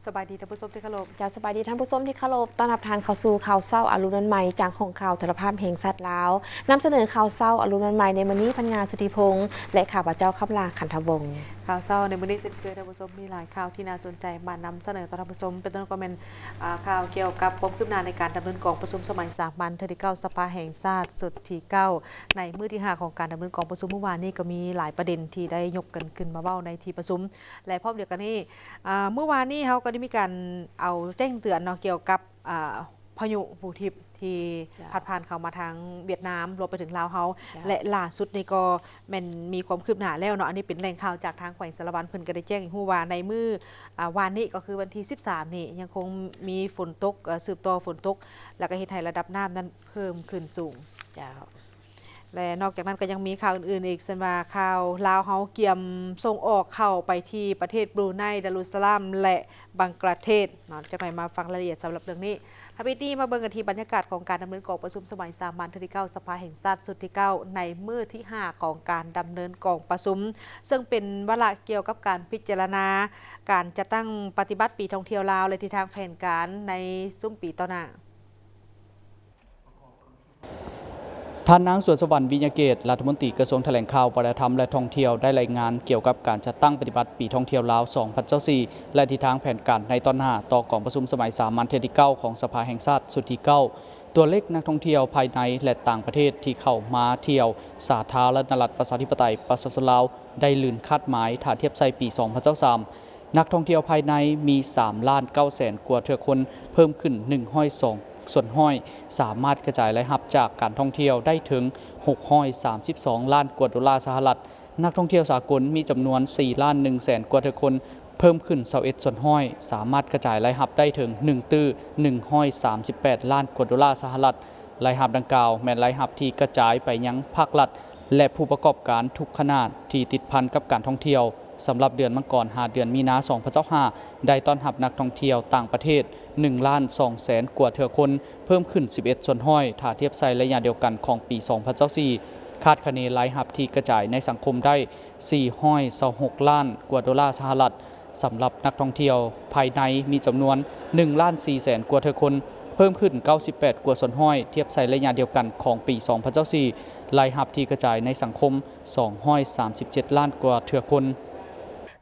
ສະບາຍດີທ່ານຜູ້ຊົມທີ່ເຄົາລົບ. ເຈົ້າ ສະບາຍດີທ່ານຜູ້ຊົມທີ່ເຄົາລົບ. ຕ້ອນຮັບທ່ານເຂົ້າສູ່ຂ່າວເຊົ້າອາລຸນວັນໃໝ່ ຈາກຫ້ອງຂ່າວໂທລະພາບແຫ່ງຊາດລາວ. ນຳສະເໜີຂ່າວເຊົ້າອາລຸນວັນໃໝ່ໃນມື້ນີ້ ພັນງາ ສຸດທິພົງ ແລະ ຂ້າພະເຈົ້າ ຄຳຫຼາ ຂັນທະວົງ. ຂ່າວເຊົ້າໃນມື້ນີ້ເຊັ່ນເຄີຍ ທ່ານຜູ້ຊົມ ມີຫຼາຍຂ່າວທີ່ໜ້າສົນໃຈມານຳສະເໜີຕໍ່ທ່ານຜູ້ຊົມ ເປັນຕົ້ນກໍແມ່ນ ອ່າ ຂ່າວກ່ຽວກັບຄວາມຄືບໜ້າໃນການດຳເນີນກອງປະຊຸມສະໄໝສາມັນເທື່ອທີເກົ້າ ສະພາແຫ່ງຊາດຊຸດທີເກົ້າ ໃນມື້ທີຫ້າຂອງການດຳເນີນກອງປະຊຸມ. ມື້ວານນີ້ກໍມີຫຼາຍປະເດັນທີ່ໄດ້ຍົກກັນຂຶ້ນມາເວົ້າໃນທີ່ປະຊຸມ ແລະ ພ້ອມດຽວກັນນີ້ ອ່າ ມື້ວານນີ້ເຮົາກໍໄດ້ມີການເອົາແຈ້ງເຕືອນເນາະ ກ່ຽວກັບ ອ່າ ພາຍຸຫູທິບທີ່ ເຈົ້າ ພັດຜ່ານເຂົ້າມາທາງຫວຽດນາມ ລວມໄປເຖິງລາວເຮົາ ເຈົ້າ ແລະ ລ່າສຸດນີ້ກໍແມ່ນມີຄວາມຄືບໜ້າແລ້ວເນາະ. ອັນນີ້ເປັນແຫຼ່ງຂ່າວຈາກທາງແຂວງສາລະວັນ ເພິ່ນກໍໄດ້ແຈ້ງໃຫ້ຮູ້ວ່າ ໃນມື້ ອ່າ ວານນີ້ກໍຄືວັນທີສິບສາມນີ້ ຍັງຄົງມີຝົນຕົກ ເອີ ສືບຕໍ່ຝົນຕົກ ແລ້ວກໍເຮັດໃຫ້ລະດັບນ້ຳນັ້ນເພີ່ມຂຶ້ນສູງ. ເຈົ້າ. ແລະ ນອກຈາກນັ້ນກໍຍັງມີຂ່າວອື່ນໆອີກ ເຊັ່ນວ່າ ຂ່າວລາວເຮົາກຽມສົ່ງອອກເຂົ້າໄປທີ່ປະເທດບຣູໄນ ດາລຸດສະລາມ ແລະ ບັງກລາເທດເນາະ. ຈັກໜ່ອຍມາຟັງລາຍລະອຽດສຳລັບເລື່ອງນີ້. ທຳອິດນີ້ມາເບິ່ງກັນທີ່ບັນຍາກາດຂອງການດຳເນີນກອງປະຊຸມສະໄໝສາມັນເທື່ອທີເກົ້າ ສະພາແຫ່ງຊາດຊຸດທີເກົ້າ ໃນມື້ທີຫ້າຂອງການດຳເນີນກອງປະຊຸມ ເຊິ່ງເປັນວາລະກ່ຽວກັບການພິຈາລະນາການຈັດຕັ້ງປະຕິບັດປີທ່ອງທ່ຽວລາວ ແລະ ທິດທາງແຜນການໃນຊຸມປີຕໍ່ໜ້າ. ທ່ານນາງ ສວນສະຫວັນ ວິຍະເກດ ລັດຖະມົນຕີກະຊວງຖະແຫຼງຂ່າວ, ວັດທະນະທຳ ແລະ ທ່ອງທ່ຽວ ໄດ້ລາຍງານກ່ຽວກັບການຈັດຕັ້ງປະຕິບັດປີທ່ອງທ່ຽວລາວ ສອງພັນຊາວສີ່ ແລະ ທິດທາງແຜນການໃນຕໍ່ໜ້າຕໍ່ກອງປະຊຸມສະໄໝສາມັນເທື່ອທີເກົ້າຂອງສະພາແຫ່ງຊາດຊຸດທີເກົ້າ. ຕົວເລກນັກທ່ອງທ່ຽວພາຍໃນ ແລະ ຕ່າງປະເທດທີ່ເຂົ້າມາທ່ຽວສາທາລະນະລັດ ປະຊາທິປະໄຕ ປະຊາຊົນລາວ ໄດ້ລື່ນຄາດໝາຍຖ້າທຽບໃສ່ປີສອງພັນຊາວສາມ. ນັກທ່ອງທ່ຽວພາຍໃນມີສາມລ້ານເກົ້າແສນກວ່າເທື່ອຄົນ, ເພີ່ມຂຶ້ນໜຶ່ງຮ້ອຍສອງສ່ວນຮ້ອຍ, ສາມາດກະຈາຍລາຍຮັບຈາກການທ່ອງທ່ຽວໄດ້ເຖິງຫົກຮ້ອຍສາມສິບສອງລ້ານກວ່າໂດລາສະຫະລັດ. ນັກທ່ອງທ່ຽວສາກົນມີຈຳນວນສີ່ລ້ານໜຶ່ງແສນກວ່າເທື່ອຄົນ, ເພີ່ມຂຶ້ນຊາວເອັດສ່ວນຮ້ອຍ, ສາມາດກະຈາຍລາຍຮັບໄດ້ເຖິງໜຶ່ງຕື້ໜຶ່ງຮ້ອຍສາມສິບແປດລ້ານກວ່າໂດລາສະຫະລັດ. ລາຍຮັບດັ່ງກ່າວແມ່ນລາຍຮັບທີ່ກະຈາຍໄປຍັງພາກລັດ ແລະ ຜູ້ປະກອບການທຸກຂະໜາດທີ່ຕິດພັນກັບການທ່ອງທ່ຽວ. ສຳລັບເດືອນມັງກອນຫາເດືອນມີນາ ສອງພັນຊາວຫ້າ ໄດ້ຕ້ອນຮັບນັກທ່ອງທ່ຽວຕ່າງປະເທດໜຶ່ງລ້ານສອງແສນກວ່າເທື່ອຄົນ, ເພີ່ມຂຶ້ນສິບເອັດສ່ວນຮ້ອຍ ຖ້າທຽບໃສ່ໄລຍະດຽວກັນຂອງປີສອງພັນຊາວສີ່. ຄາດຄະເນລາຍຮັບທີ່ກະຈາຍໃນສັງຄົມໄດ້ສີ່ຮ້ອຍຊາວຫົກລ້ານກວ່າໂດລາສະຫະລັດ. ສຳລັບນັກທ່ອງທ່ຽວພາຍໃນມີຈຳນວນໜຶ່ງລ້ານສີ່ແສນກວ່າເທື່ອຄົນ, ເພີ່ມຂຶ້ນເກົ້າສິບແປດກວ່າສ່ວນຮ້ອຍ ທຽບໃສ່ໄລຍະດຽວກັນຂອງປີສອງພັນຊາວສີ່. ລາຍຮັບທີ່ກະຈາຍໃນສັງຄົມ ສອງຮ້ອຍສາມສິບເຈັດລ້ານກວ່າເທື່ອຄົນ.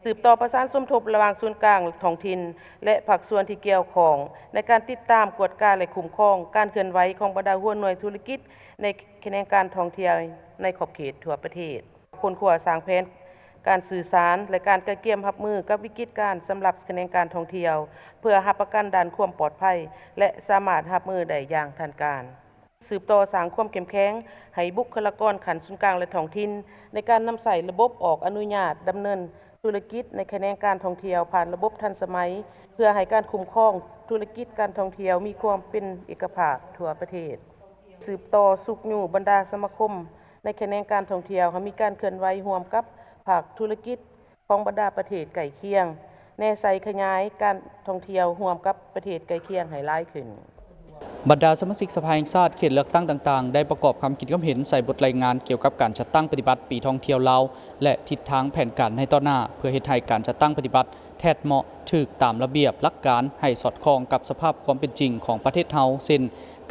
ສືບຕໍ່ປະສານສົມທົບລະຫວ່າງສູນກາງທ້ອງຖິ່ນ ແລະ ພາກສ່ວນທີ່ກ່ຽວຂ້ອງ ໃນການຕິດຕາມ, ກວດກາ ແລະ ຄຸ້ມຄອງການເຄື່ອນໄຫວຂອງບັນດາຫົວໜ່ວຍທຸລະກິດໃນຂະແໜງການທ່ອງທ່ຽວໃນຂອບເຂດທົ່ວປະເທດ. ຄົ້ນຄວ້າສ້າງແຜນການສື່ສານ ແລະ ການກະກຽມຮັບມືກັບວິກິດການສຳລັບຂະແໜງການທ່ອງທ່ຽວ ເພື່ອຮັບປະກັນດ້ານຄວາມປອດໄພ ແລະ ສາມາດຮັບມືໄດ້ຢ່າງທັນການ. ສືບຕໍ່ສ້າງຄວາມເຂັ້ມແຂງໃຫ້ບຸກຄະລາກອນຂັ້ນສູນກາງ ແລະ ທ້ອງຖິ່ນ ໃນການນຳໃຊ້ລະບົບອອກອະນຸຍາດດຳເນີນທຸລະກິດໃນຂະແໜງການທ່ອງທ່ຽວຜ່ານລະບົບທັນສະໄໝ ເພື່ອໃຫ້ການຄຸ້ມຄອງທຸລະກິດການທ່ອງທ່ຽວມີຄວາມເປັນເອກະພາບທົ່ວປະເທດ. ສືບຕໍ່ຊຸກຍູ້ບັນດາສະມາຄົມ ໃນຂະແໜງການທ່ອງທ່ຽວໃຫ້ມີການເຄື່ອນໄຫວຮ່ວມກັບພາກທຸລະກິດຂອງບັນດາປະເທດໃກ້ຄຽງ, ແນໃສ່ຂະຫຍາຍການທ່ອງທ່ຽວຮ່ວມກັບປະເທດໃກ້ຄຽງໃຫ້ຫຼາຍຂຶ້ນ. ບັນດາສະມາຊິກສະພາແຫ່ງຊາດເຂດເລືອກຕັ້ງຕ່າງໆ ໄດ້ປະກອບຄຳຄິດຄຳເຫັນໃສ່ບົດລາຍງານກ່ຽວກັບການຈັດຕັ້ງປະຕິບັດປີທ່ອງທ່ຽວລາວ ແລະ ທິດທາງແຜນການໃນຕໍ່ໜ້າ ເພື່ອເຮັດໃຫ້ການຈັດຕັ້ງປະຕິບັດ ແທດເໝາະຖືກຕາມລະບຽບຫຼັກການ ໃຫ້ສອດຄ່ອງກັບສະພາບຄວາມເປັນຈິງຂອງປະເທດເຮົາ ເຊັ່ນ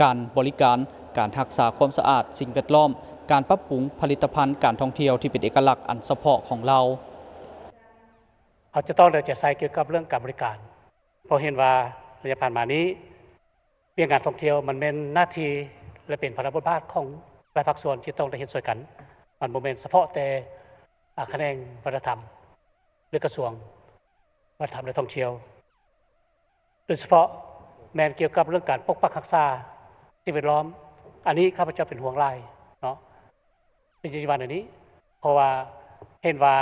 ການບໍລິການ, ການຮັກສາຄວາມສະອາດ, ສິ່ງແວດລ້ອມ, ການປັບປຸງຜະລິດຕະພັນການທ່ອງທ່ຽວທີ່ເປັນເອກະລັກອັນສະເພາະຂອງລາວ. ເຮົາຈະຕ້ອງໄດ້ເອົາໃຈໃສ່ກ່ຽວກັບເລື່ອງການບໍລິການ ເພາະເຫັນວ່າໄລຍະຜ່ານມານີ້ ວຽກງານທ່ອງທ່ຽວມັນແມ່ນໜ້າທີ່ ແລະ ເປັນພາລະບົດບາດຂອງຫຼາຍພາກສ່ວນທີ່ຕ້ອງໄດ້ເຮັດຊ່ວຍກັນ. ມັນບໍ່ແມ່ນສະເພາະແຕ່ ອາ ຂະແໜງວັດທະນະທຳ ຫຼື ກະຊວງວັດທະນະທຳ ແລະ ທ່ອງທ່ຽວ ໂດຍສະເພາະແມ່ນກ່ຽວກັບເລື່ອງການປົກປັກຮັກສາສິ່ງແວດລ້ອມ. ອັນນີ້ຂ້າພະເຈົ້າເປັນຫ່ວງຫຼາຍເນາະ ເປັນຈິດວານອັນນີ້ ເພາະວ່າເຫັນວ່າ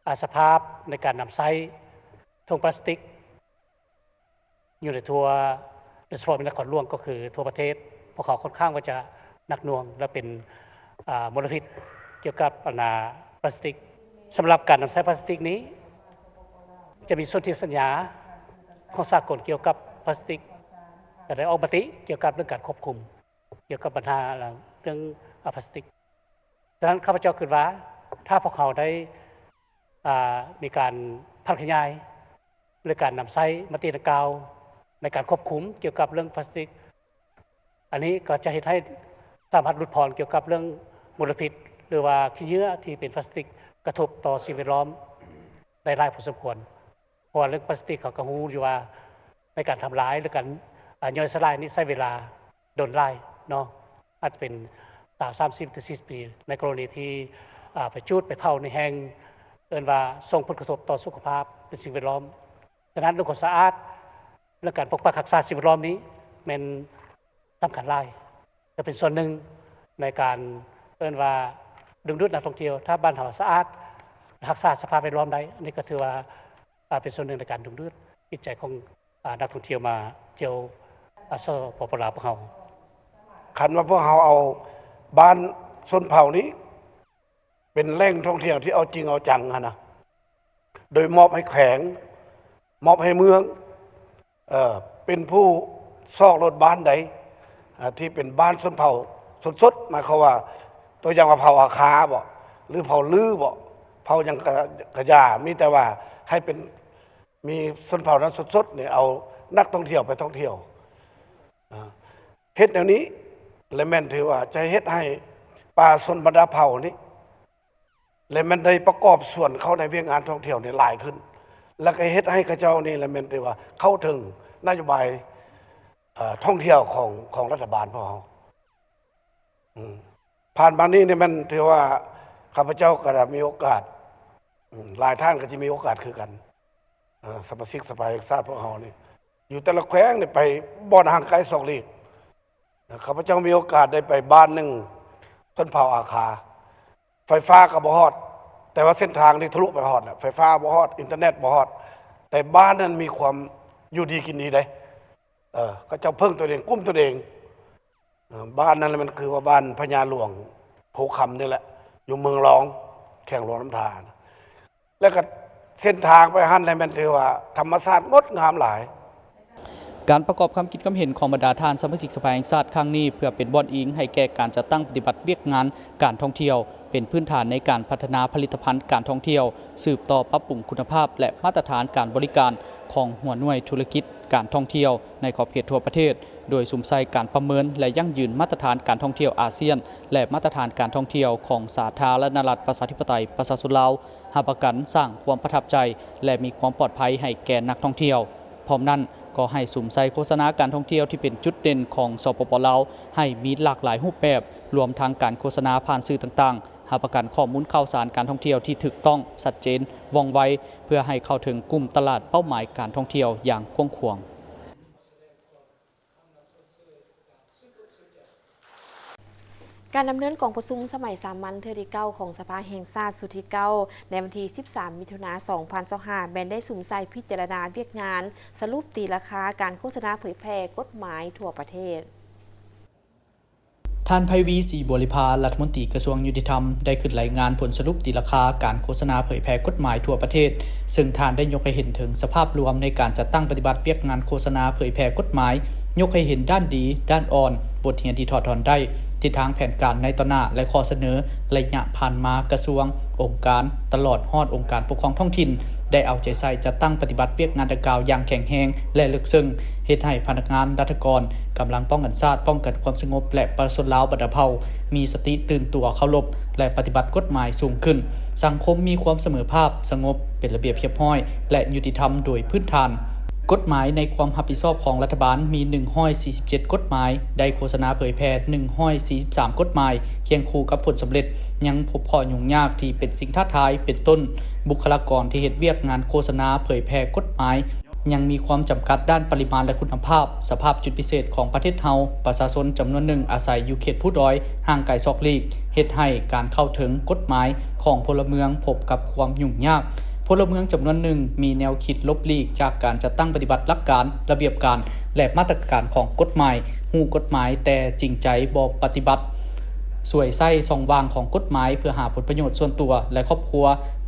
ອາ ສະພາບໃນການນຳໃຊ້ຖົງພລາສຕິກ ຢູ່ໃນທົ່ວ ໂດຍສະເພາະໃນນະຄອນຫຼວງ ກໍຄືທົ່ວປະເທດ ພວກເຂົາຄ່ອນຂ້າງວ່າຈະໜັກໜ່ວງ ແລະ ເປັນ ອາ ມົນລະພິດກ່ຽວກັບ ອັນນ່າ ພລາສຕິກ. ສຳລັບການນຳໃຊ້ພລາສຕິກນີ້ ຈະມີສົນທິສັນຍາຂອງສາກົນກ່ຽວກັບພລາສຕິກ ແລະ ໄດ້ອອກມະຕິກ່ຽວກັບເລື່ອງການຄວບຄຸມກ່ຽວກັບບັນຫາເລື່ອງ ອາ ພລາສຕິກ. ສະນັ້ນ ຂ້າພະເຈົ້າຄິດວ່າ ຖ້າພວກເຮົາໄດ້ ອາ ມີການຜັນຂະຫຍາຍ ໂດຍການນຳໃຊ້ມະຕິດັ່ງກ່າວໃນການຄວບຄຸມກ່ຽວກັບເລື່ອງພລາສຕິກ. ອັນນີ້ກໍຈະເຮັດໃຫ້ສາມາດຫຼຸດຜ່ອນກ່ຽວກັບເລື່ອງມົນລະພິດ ຫຼືວ່າຂີ້ເຫຍື້ອທີ່ເປັນພລາສຕິກກະທົບຕໍ່ສິ່ງແວດລ້ອມໄດ້ຫຼາຍພໍສົມຄວນ. ເພາະວ່າເລື່ອງພລາສຕິກເຮົາກໍຮູ້ຢູ່ວ່າໃນການທຳລາຍ ຫຼືການ ອາ ຍ່ອຍສະຫຼາຍນີ້ໃຊ້ເວລາດົນຫຼາຍເນາະ ອາດຈະເປັນຊາວ ສາມສິບ ຫຼື ສີ່ສິບປີ ໃນກໍລະນີທີ່ ອາ ໄປຈູດໄປເຜົາໃນແຫ້ງ ເອີ້ນວ່າສົ່ງຜົນກະທົບຕໍ່ສຸຂະພາບ ຫຼື ສິ່ງແວດລ້ອມ. ສະນັ້ນເລື່ອງຄວາມສະອາດ ແລະ ການປົກປັກຮັກສາສິ່ງແວດລ້ອມນີ້ແມ່ນສຳຄັນຫຼາຍ ແລະ ເປັນສ່ວນໜຶ່ງໃນການເອີ້ນວ່າດຶງດູດນັກທ່ອງທ່ຽວ. ຖ້າບ້ານເຮົາສະອາດ ຮັກສາສະພາບແວດລ້ອມໄດ້ ອັນນີ້ກໍຖືວ່າ ອາ ເປັນສ່ວນໜຶ່ງໃນການດຶງດູດຈິດໃຈຂອງ ອາ ນັກທ່ອງທ່ຽວມາທ່ຽວ ອາ ສປປ ລາວພວກເຮົາ. ຄັນວ່າພວກເຮົາເອົາບ້ານຊົນເຜົ່ານີ້ເປັນແຫຼ່ງທ່ອງທ່ຽວທີ່ເອົາຈິງເອົາຈັງຫັ້ນນະ ໂດຍມອບໃຫ້ແຂວງ ມອບໃຫ້ເມືອງ ເອີ ເປັນຜູ້ຊອກໂລດບ້ານໃດ ເອີ ທີ່ເປັນບ້ານຊົນເຜົ່າສົດໆ ໝາຍຄວາມວ່າ ຕົວຢ່າງວ່າເຜົ່າອາຄາບໍ ຫຼືເຜົ່າລືບໍ ເຜົ່າຫຍັງກະ ກະຢ່າ ມີແຕ່ວ່າໃຫ້ເປັນ ມີຊົນເຜົ່ານັ້ນສົດໆນີ້ ເອົານັກທ່ອງທ່ຽວໄປທ່ອງທ່ຽວ ເອີ ເຮັດແນວນີ້ ແລະ ແມ່ນຖືວ່າຈະເຮັດໃຫ້ປະຊາຊົນບັນດາເຜົ່ານີ້ ແລະ ແມ່ນໄດ້ປະກອບສ່ວນເຂົ້າໃນວຽກງານທ່ອງທ່ຽວນີ້ຫຼາຍຂຶ້ນ ແລະ ກໍເຮັດໃຫ້ເຂົາເຈົ້ານີ້ ແລະ ແມ່ນຖືວ່າເຂົ້າເຖິງນະໂຍບາຍ ເອີ ທ່ອງທ່ຽວຂອງ ຂອງລັດຖະບານພວກເຮົາ. ອືມ ຜ່ານມານີ້ນີ້ແມ່ນຖືວ່າຂ້າພະເຈົ້າກໍໄດ້ມີໂອກາດ ອືມ ຫຼາຍທ່ານກໍຈະມີໂອກາດຄືກັນ ເອີ ສະມາຊິກສະພາແຫ່ງຊາດພວກເຮົານີ້ ຢູ່ແຕ່ລະແຂວງນີ້ໄປບ່ອນຫ່າງໄກສອກຫຼີກ ຂ້າພະເຈົ້າມີໂອກາດໄດ້ໄປບ້ານໜຶ່ງ ຊົນເຜົ່າອາຄາ ໄຟຟ້າກໍບໍ່ຮອດ ແຕ່ວ່າເສັ້ນທາງນີ້ທະລຸໄປຮອດແລ້ວ ໄຟຟ້າບໍ່ຮອດ ອິນເຕີເນັດບໍ່ຮອດ ແຕ່ບ້ານນັ້ນມີຄວາມຢູ່ດີກິນດີເດ້ ເອີ ເຂົາເຈົ້າເພິ່ງຕົນເອງ ກຸ້ມຕົນເອງ. ເອີ ບ້ານນັ້ນແຫຼະ ມັນຄືວ່າບ້ານພະຍາຫຼວງໂພຄຳນີ້ແຫຼະ ຢູ່ເມືອງລອງ ແຂວງຫຼວງນ້ຳທາ ແລ້ວກໍເສັ້ນທາງໄປຫັ້ນແຫຼະ ແມ່ນຖືວ່າທຳມະຊາດງົດງາມຫຼາຍ. ການປະກອບຄຳຄິດຄຳເຫັນຂອງບັນດາທ່ານສະມາຊິກສະພາແຫ່ງຊາດຄັ້ງນີ້ ເພື່ອເປັນບ່ອນອີງໃຫ້ແກ່ການຈັດຕັ້ງປະຕິບັດວຽກງານການທ່ອງທ່ຽວ ເປັນພື້ນຖານໃນການພັດທະນາຜະລິດຕະພັນການທ່ອງທ່ຽວ, ສືບຕໍ່ປັບປຸງຄຸນນະພາບ ແລະ ມາດຕະຖານການບໍລິການຂອງຫົວໜ່ວຍທຸລະກິດການທ່ອງທ່ຽວໃນຂອບເຂດທົ່ວປະເທດ, ໂດຍສຸມໃສ່ການປະເມີນ ແລະ ຢັ້ງຢືນມາດຕະຖານການທ່ອງທ່ຽວອາຊຽນ ແລະ ມາດຕະຖານການທ່ອງທ່ຽວຂອງສາທາລະນະລັດ ປະຊາທິປະໄຕ ປະຊາຊົນລາວ, ຮັບປະກັນສ້າງຄວາມປະທັບໃຈ ແລະ ມີຄວາມປອດໄພໃຫ້ແກ່ນັກທ່ອງທ່ຽວ. ພ້ອມນັ້ນ, ກໍໃຫ້ສຸມໃສ່ໂຄສະນາການທ່ອງທ່ຽວທີ່ເປັນຈຸດເດັ່ນຂອງ ສປປ ລາວ ໃຫ້ມີຫຼາກຫຼາຍຮູບແບບ, ລວມທັງການໂຄສະນາຜ່ານສື່ຕ່າງໆ, ຮັບປະກັນຂໍ້ມູນຂ່າວສານການທ່ອງທ່ຽວທີ່ຖືກຕ້ອງ, ຊັດເຈນ, ວ່ອງໄວ, ເພື່ອໃຫ້ເຂົ້າເຖິງກຸ່ມຕະຫຼາດເປົ້າໝາຍການທ່ອງທ່ຽວຢ່າງກວ້າງຂວາງ. ການດຳເນີນກອງປະຊຸມສະໄໝສາມັນເທື່ອທີເກົ້າຂອງສະພາແຫ່ງຊາດຊຸດທີເກົ້າ ໃນວັນທີສິບສາມ ມິຖຸນາ ສອງພັນຊາວຫ້າ ແມ່ນໄດ້ສຸມໃສ່ພິຈາລະນາວຽກງານສະຫຼຸບຕີລາຄາການໂຄສະນາເຜີຍແຜ່ກົດໝາຍທົ່ວປະເທດ. ທ່ານ ໄພວີ ສີບົວລິພາ ລັດຖະມົນຕີກະຊວງຍຸຕິທຳ ໄດ້ຂຶ້ນລາຍງານຜົນສະຫຼຸບຕີລາຄາການໂຄສະນາເຜີຍແຜ່ກົດໝາຍທົ່ວປະເທດ, ເຊິ່ງທ່ານໄດ້ຍົກໃຫ້ເຫັນເຖິງສະພາບລວມໃນການຈັດຕັ້ງປະຕິບັດວຽກງານໂຄສະນາເຜີຍແຜ່ກົດໝາຍ, ຍົກໃຫ້ເຫັນດ້ານດີ, ດ້ານອ່ອນ, ບົດຮຽນທີ່ຖອດຖອນໄດ້, ທິດທາງແຜນການໃນຕໍ່ໜ້າ ແລະ ຂໍ້ສະເໜີໄລຍະຜ່ານມາກະຊວງ, ອົງການ, ຕະຫຼອດຮອດອົງການປົກຄອງທ້ອງຖິ່ນ ໄດ້ເອົາໃຈໃສ່ຈັດຕັ້ງປະຕິບັດວຽກງານດັ່ງກ່າວຢ່າງແຂງແຮງ ແລະ ເລິກເຊິ່ງ, ເຮັດໃຫ້ພະນັກງານ, ລັດຖະກອນ, ກຳລັງປ້ອງກັນຊາດ, ປ້ອງກັນຄວາມສະຫງົບ ແລະ ປະຊາຊົນລາວບັນດາເຜົ່າ ມີສະຕິຕື່ນຕົວເຄົາລົບ ແລະ ປະຕິບັດກົດໝາຍສູງຂຶ້ນ, ສັງຄົມມີຄວາມສະເໝີພາບ, ສະຫງົບ, ເປັນລະບຽບຮຽບຮ້ອຍ ແລະ ຍຸຕິທຳໂດຍພື້ນຖານ. ກົດໝາຍໃນຄວາມຮັບຜິດຊອບຂອງລັດຖະບານມີໜຶ່ງຮ້ອຍສີ່ສິບເຈັດກົດໝາຍ, ໄດ້ໂຄສະນາເຜີຍແຜ່ໜຶ່ງຮ້ອຍສີ່ສິບສາມກົດໝາຍ, ຄຽງຄູ່ກັບຜົນສຳເລັດ ຍັງພົບຂໍ້ຫຍຸ້ງຍາກທີ່ເປັນສິ່ງທ້າທາຍ, ເປັນຕົ້ນ, ບຸກຄະລາກອນທີ່ເຮັດວຽກງານໂຄສະນາເຜີຍແຜ່ກົດໝາຍ ຍັງມີຄວາມຈຳກັດດ້ານປະລິມານ ແລະ ຄຸນນະພາບ, ສະພາບຈຸດພິເສດຂອງປະເທດເຮົາ, ປະຊາຊົນຈຳນວນໜຶ່ງອາໄສຢູ່ເຂດພູດອຍ, ຫ່າງໄກສອກຫຼີກ, ເຮັດໃຫ້ການເຂົ້າເຖິງກົດໝາຍຂອງພົນລະເມືອງພົບກັບຄວາມຫຍຸ້ງຍາກ. ພົນລະເມືອງຈຳນວນໜຶ່ງມີແນວຄິດຫຼົບຫຼີກຈາກການຈັດຕັ້ງປະຕິບັດຫຼັກການ, ລະບຽບການ ແລະ ມາດຕະການຂອງກົດໝາຍ, ຮູ້ກົດໝາຍແຕ່ຈິງໃຈບໍ່ປະຕິບັດ, ສວຍໃຊ້ຊ່ອງວ່າງຂອງກົດໝາຍເພື່ອຫາຜົນປະໂຫຍດສ່ວນຕົວ ແລະ ຄອບຄົວ,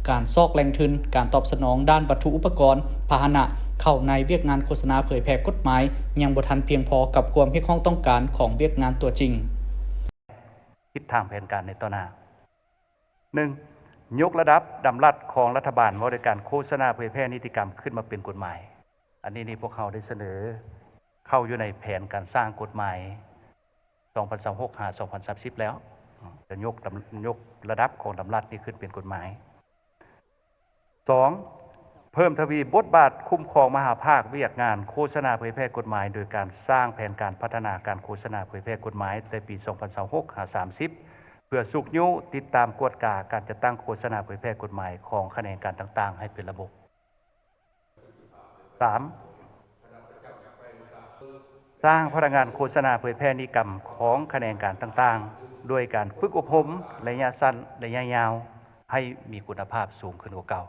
ການຊອກແຫຼ່ງທຶນ, ການຕອບສະໜອງດ້ານວັດຖຸອຸປະກອນ, ພາຫະນະ ເຂົ້າໃນວຽກງານໂຄສະນາເຜີຍແຜ່ກົດໝາຍ ຍັງບໍ່ທັນພຽງພໍກັບຄວາມຮຽກຮ້ອງຕ້ອງການຂອງວຽກງານຕົວຈິງ. ທິດທາງແຜນການໃນຕໍ່ໜ້າ. ໜຶ່ງ, ຍົກລະດັບດຳລັດຂອງລັດຖະບານວ່າດ້ວຍການໂຄສະນາເຜີຍແຜ່ນິຕິກຳຂຶ້ນມາເປັນກົດໝາຍ. ອັນນີ້ນີ້ພວກເຮົາໄດ້ສະເໜີເຂົ້າຢູ່ໃນແຜນການສ້າງກົດໝາຍ ສອງພັນຊາວຫົກ ຫາ ສອງພັນສາມສິບ ແລ້ວ ຈະຍົກດຳ ຍົກລະດັບຂອງດຳລັດນີ້ຂຶ້ນເປັນກົດໝາຍ. ສອງ, ເພີ່ມທະວີບົດບາດຄຸ້ມຄອງມະຫາພາກວຽກງານໂຄສະນາເຜີຍແຜ່ກົດໝາຍ ໂດຍການສ້າງແຜນການພັດທະນາການໂຄສະນາເຜີຍແຜ່ກົດໝາຍແຕ່ປີ ສອງພັນຊາວຫົກ ຫາ ສາມສິບ ເພື່ອຊຸກຍູ້, ຕິດຕາມ, ກວດກາການຈັດຕັ້ງໂຄສະນາເຜີຍແຜ່ກົດໝາຍຂອງຂະແໜງການຕ່າງໆໃຫ້ເປັນລະບົບ. ສາມ, ສ້າງພະນັກງານໂຄສະນາເຜີຍແຜ່ນິຕິກຳຂອງຂະແໜງການຕ່າງໆ ດ້ວຍການຝຶກອົບຮົມໄລຍະສັ້ນ, ໄລຍະຍາວ ໃຫ້ມີຄຸນນະພາບສູງຂຶ້ນກວ່າເກົ່າ.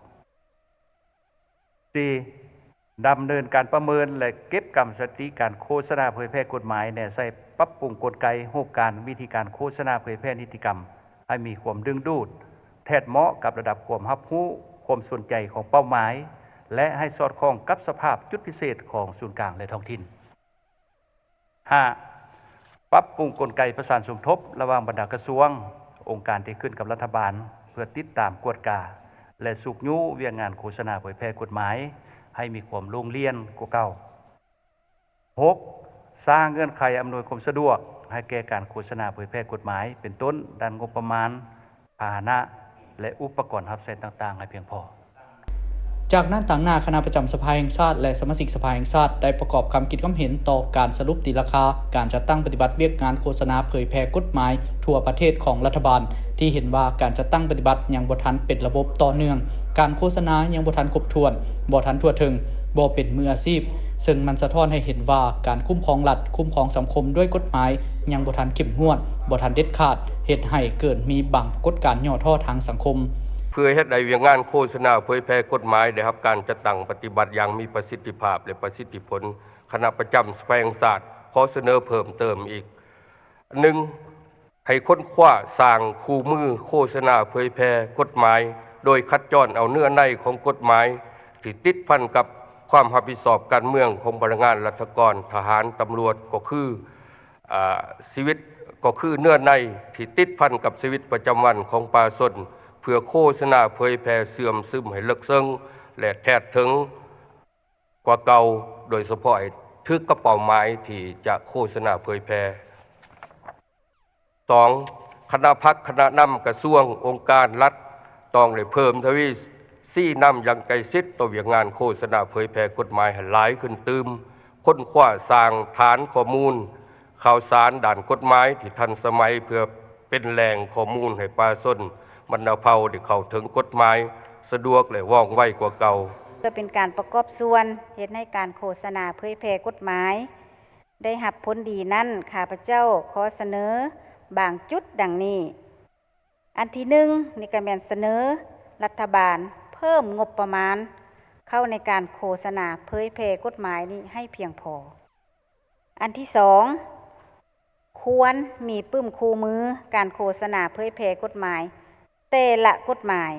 ສີ່, ດຳເນີນການປະເມີນ ແລະ ເກັບກຳສະຖິຕິການໂຄສະນາເຜີຍແຜ່ກົດໝາຍ ແນໃສ່ປັບປຸງກົນໄກ, ຮູບການ, ວິທີການໂຄສະນາເຜີຍແຜ່ນິຕິກຳ ໃຫ້ມີຄວາມດຶງດູດ, ແທດເໝາະກັບລະດັບຄວາມຮັບຮູ້, ຄວາມສົນໃຈຂອງເປົ້າໝາຍ ແລະ ໃຫ້ສອດຄ່ອງກັບສະພາບຈຸດພິເສດຂອງສູນກາງ ແລະ ທ້ອງຖິ່ນ. ຫ້າ, ປັບປຸງກົນໄກປະສານສົມທົບລະຫວ່າງບັນດາກະຊວງ, ອົງການທີ່ຂຶ້ນກັບລັດຖະບານ ເພື່ອຕິດຕາມ, ກວດກາ ແລະ ຊຸກຍູ້ວຽກງານໂຄສະນາເຜີຍແຜ່ກົດໝາຍ ໃຫ້ມີຄວາມໂລ່ງລ່ຽນກວ່າເກົ່າ. ຫົກ, ສ້າງເງື່ອນໄຂອຳນວຍຄວາມສະດວກໃຫ້ແກ່ການໂຄສະນາເຜີຍແຜ່ກົດໝາຍ ເປັນຕົ້ນ ດ້ານງົບປະມານ, ພາຫະນະ ແລະ ອຸປະກອນຮັບໃຊ້ຕ່າງໆໃຫ້ພຽງພໍ. ຈາກນັ້ນ, ຕາງໜ້າຄະນະປະຈຳສະພາແຫ່ງຊາດ ແລະ ສະມາຊິກສະພາແຫ່ງຊາດ ໄດ້ປະກອບຄຳຄິດຄຳເຫັນຕໍ່ການສະຫຼຸບຕີລາຄາການຈັດຕັ້ງປະຕິບັດວຽກງານໂຄສະນາເຜີຍແຜ່ກົດໝາຍທົ່ວປະເທດຂອງລັດຖະບານ ທີ່ເຫັນວ່າການຈັດຕັ້ງປະຕິບັດຍັງບໍ່ທັນເປັນລະບົບຕໍ່ເນື່ອງ, ການໂຄສະນາຍັງບໍ່ທັນຄົບຖ້ວນ, ບໍ່ທັນທົ່ວເຖິງ, ບໍ່ເປັນມືອາຊີບ, ເຊິ່ງມັນສະທ້ອນໃຫ້ເຫັນວ່າການຄຸ້ມຄອງລັດ, ຄຸ້ມຄອງສັງຄົມດ້ວຍກົດໝາຍຍັງບໍ່ທັນເຂັ້ມງວດ, ບໍ່ທັນເດັດຂາດ, ເຮັດໃຫ້ເກີດມີບາງປາກົດການຫຍໍ້ທໍ້ທາງສັງຄົມ. ເພື່ອເຮັດໃຫ້ວຽກງານໂຄສະນາເຜີຍແຜ່ກົດໝາຍໄດ້ຮັບການຈັດຕັ້ງປະຕິບັດຢ່າງມີປະສິດທິພາບ ແລະ ປະສິດທິຜົນ, ຄະນະປະຈຳສະພາແຫ່ງຊາດຂໍສະເໜີເພີ່ມເຕີມອີກ. ໜຶ່ງ, ໃຫ້ຄົ້ນຄວ້າສ້າງຄູ່ມືໂຄສະນາເຜີຍແຜ່ກົດໝາຍ ໂດຍຄັດຈ້ອນເອົາເນື້ອໃນຂອງກົດໝາຍທີ່ຕິດພັນກັບຄວາມຮັບຜິດຊອບການເມືອງຂອງພະນັກງານລັດຖະກອນ, ທະຫານ, ຕຳຫຼວດ ກໍຄື ອາ ຊີວິດ ກໍຄືເນື້ອໃນທີ່ຕິດພັນກັບຊີວິດປະຈຳວັນຂອງປະຊາຊົນ ເພື່ອໂຄສະນາເຜີຍແຜ່ເຊື່ອມຊຶມໃຫ້ເລິກເຊິ່ງ ແລະ ແທດເຖິງກວ່າເກົ່າ, ໂດຍສະເພາະໃຫ້ຖືກກັບເປົ້າໝາຍທີ່ຈະໂຄສະນາເຜີຍແຜ່. ສອງ, ຄະນະພັກ, ຄະນະນຳກະຊວງ, ອົງການລັດ ຕ້ອງໄດ້ເພີ່ມທະວີຊີ້ນຳຢ່າງໃກ້ຊິດຕໍ່ວຽກງານໂຄສະນາເຜີຍແຜ່ກົດໝາຍໃຫ້ຫຼາຍຂຶ້ນຕື່ມ, ຄົ້ນຄວ້າສ້າງຖານຂໍ້ມູນຂ່າວສານດ້ານກົດໝາຍທີ່ທັນສະໄໝ ເພື່ອເປັນແຫຼ່ງຂໍ້ມູນໃຫ້ປະຊາຊົນບັນດາເຜົ່າໄດ້ເຂົ້າເຖິງກົດໝາຍສະດວກ ແລະ ວ່ອງໄວກວ່າເກົ່າ. ເພື່ອເປັນການປະກອບສ່ວນເຮັດໃຫ້ການໂຄສະນາເຜີຍແຜ່ກົດໝາຍ ໄດ້ຮັບຜົນດີນັ້ນ, ຂ້າພະເຈົ້າຂໍສະເໜີບາງຈຸດດັ່ງນີ້. ອັນທີໜຶ່ງ ນີ້ກໍແມ່ນສະເໜີລັດຖະບານເພີ່ມງົບປະມານເຂົ້າໃນການໂຄສະນາເຜີຍແຜ່ກົດໝາຍນີ້ໃຫ້ພຽງພໍ. ອັນທີສອງ ຄວນມີປຶ້ມຄູ່ມືການໂຄສະນາເຜີຍແຜ່ກົດໝາຍແຕ່ລະກົດໝາຍ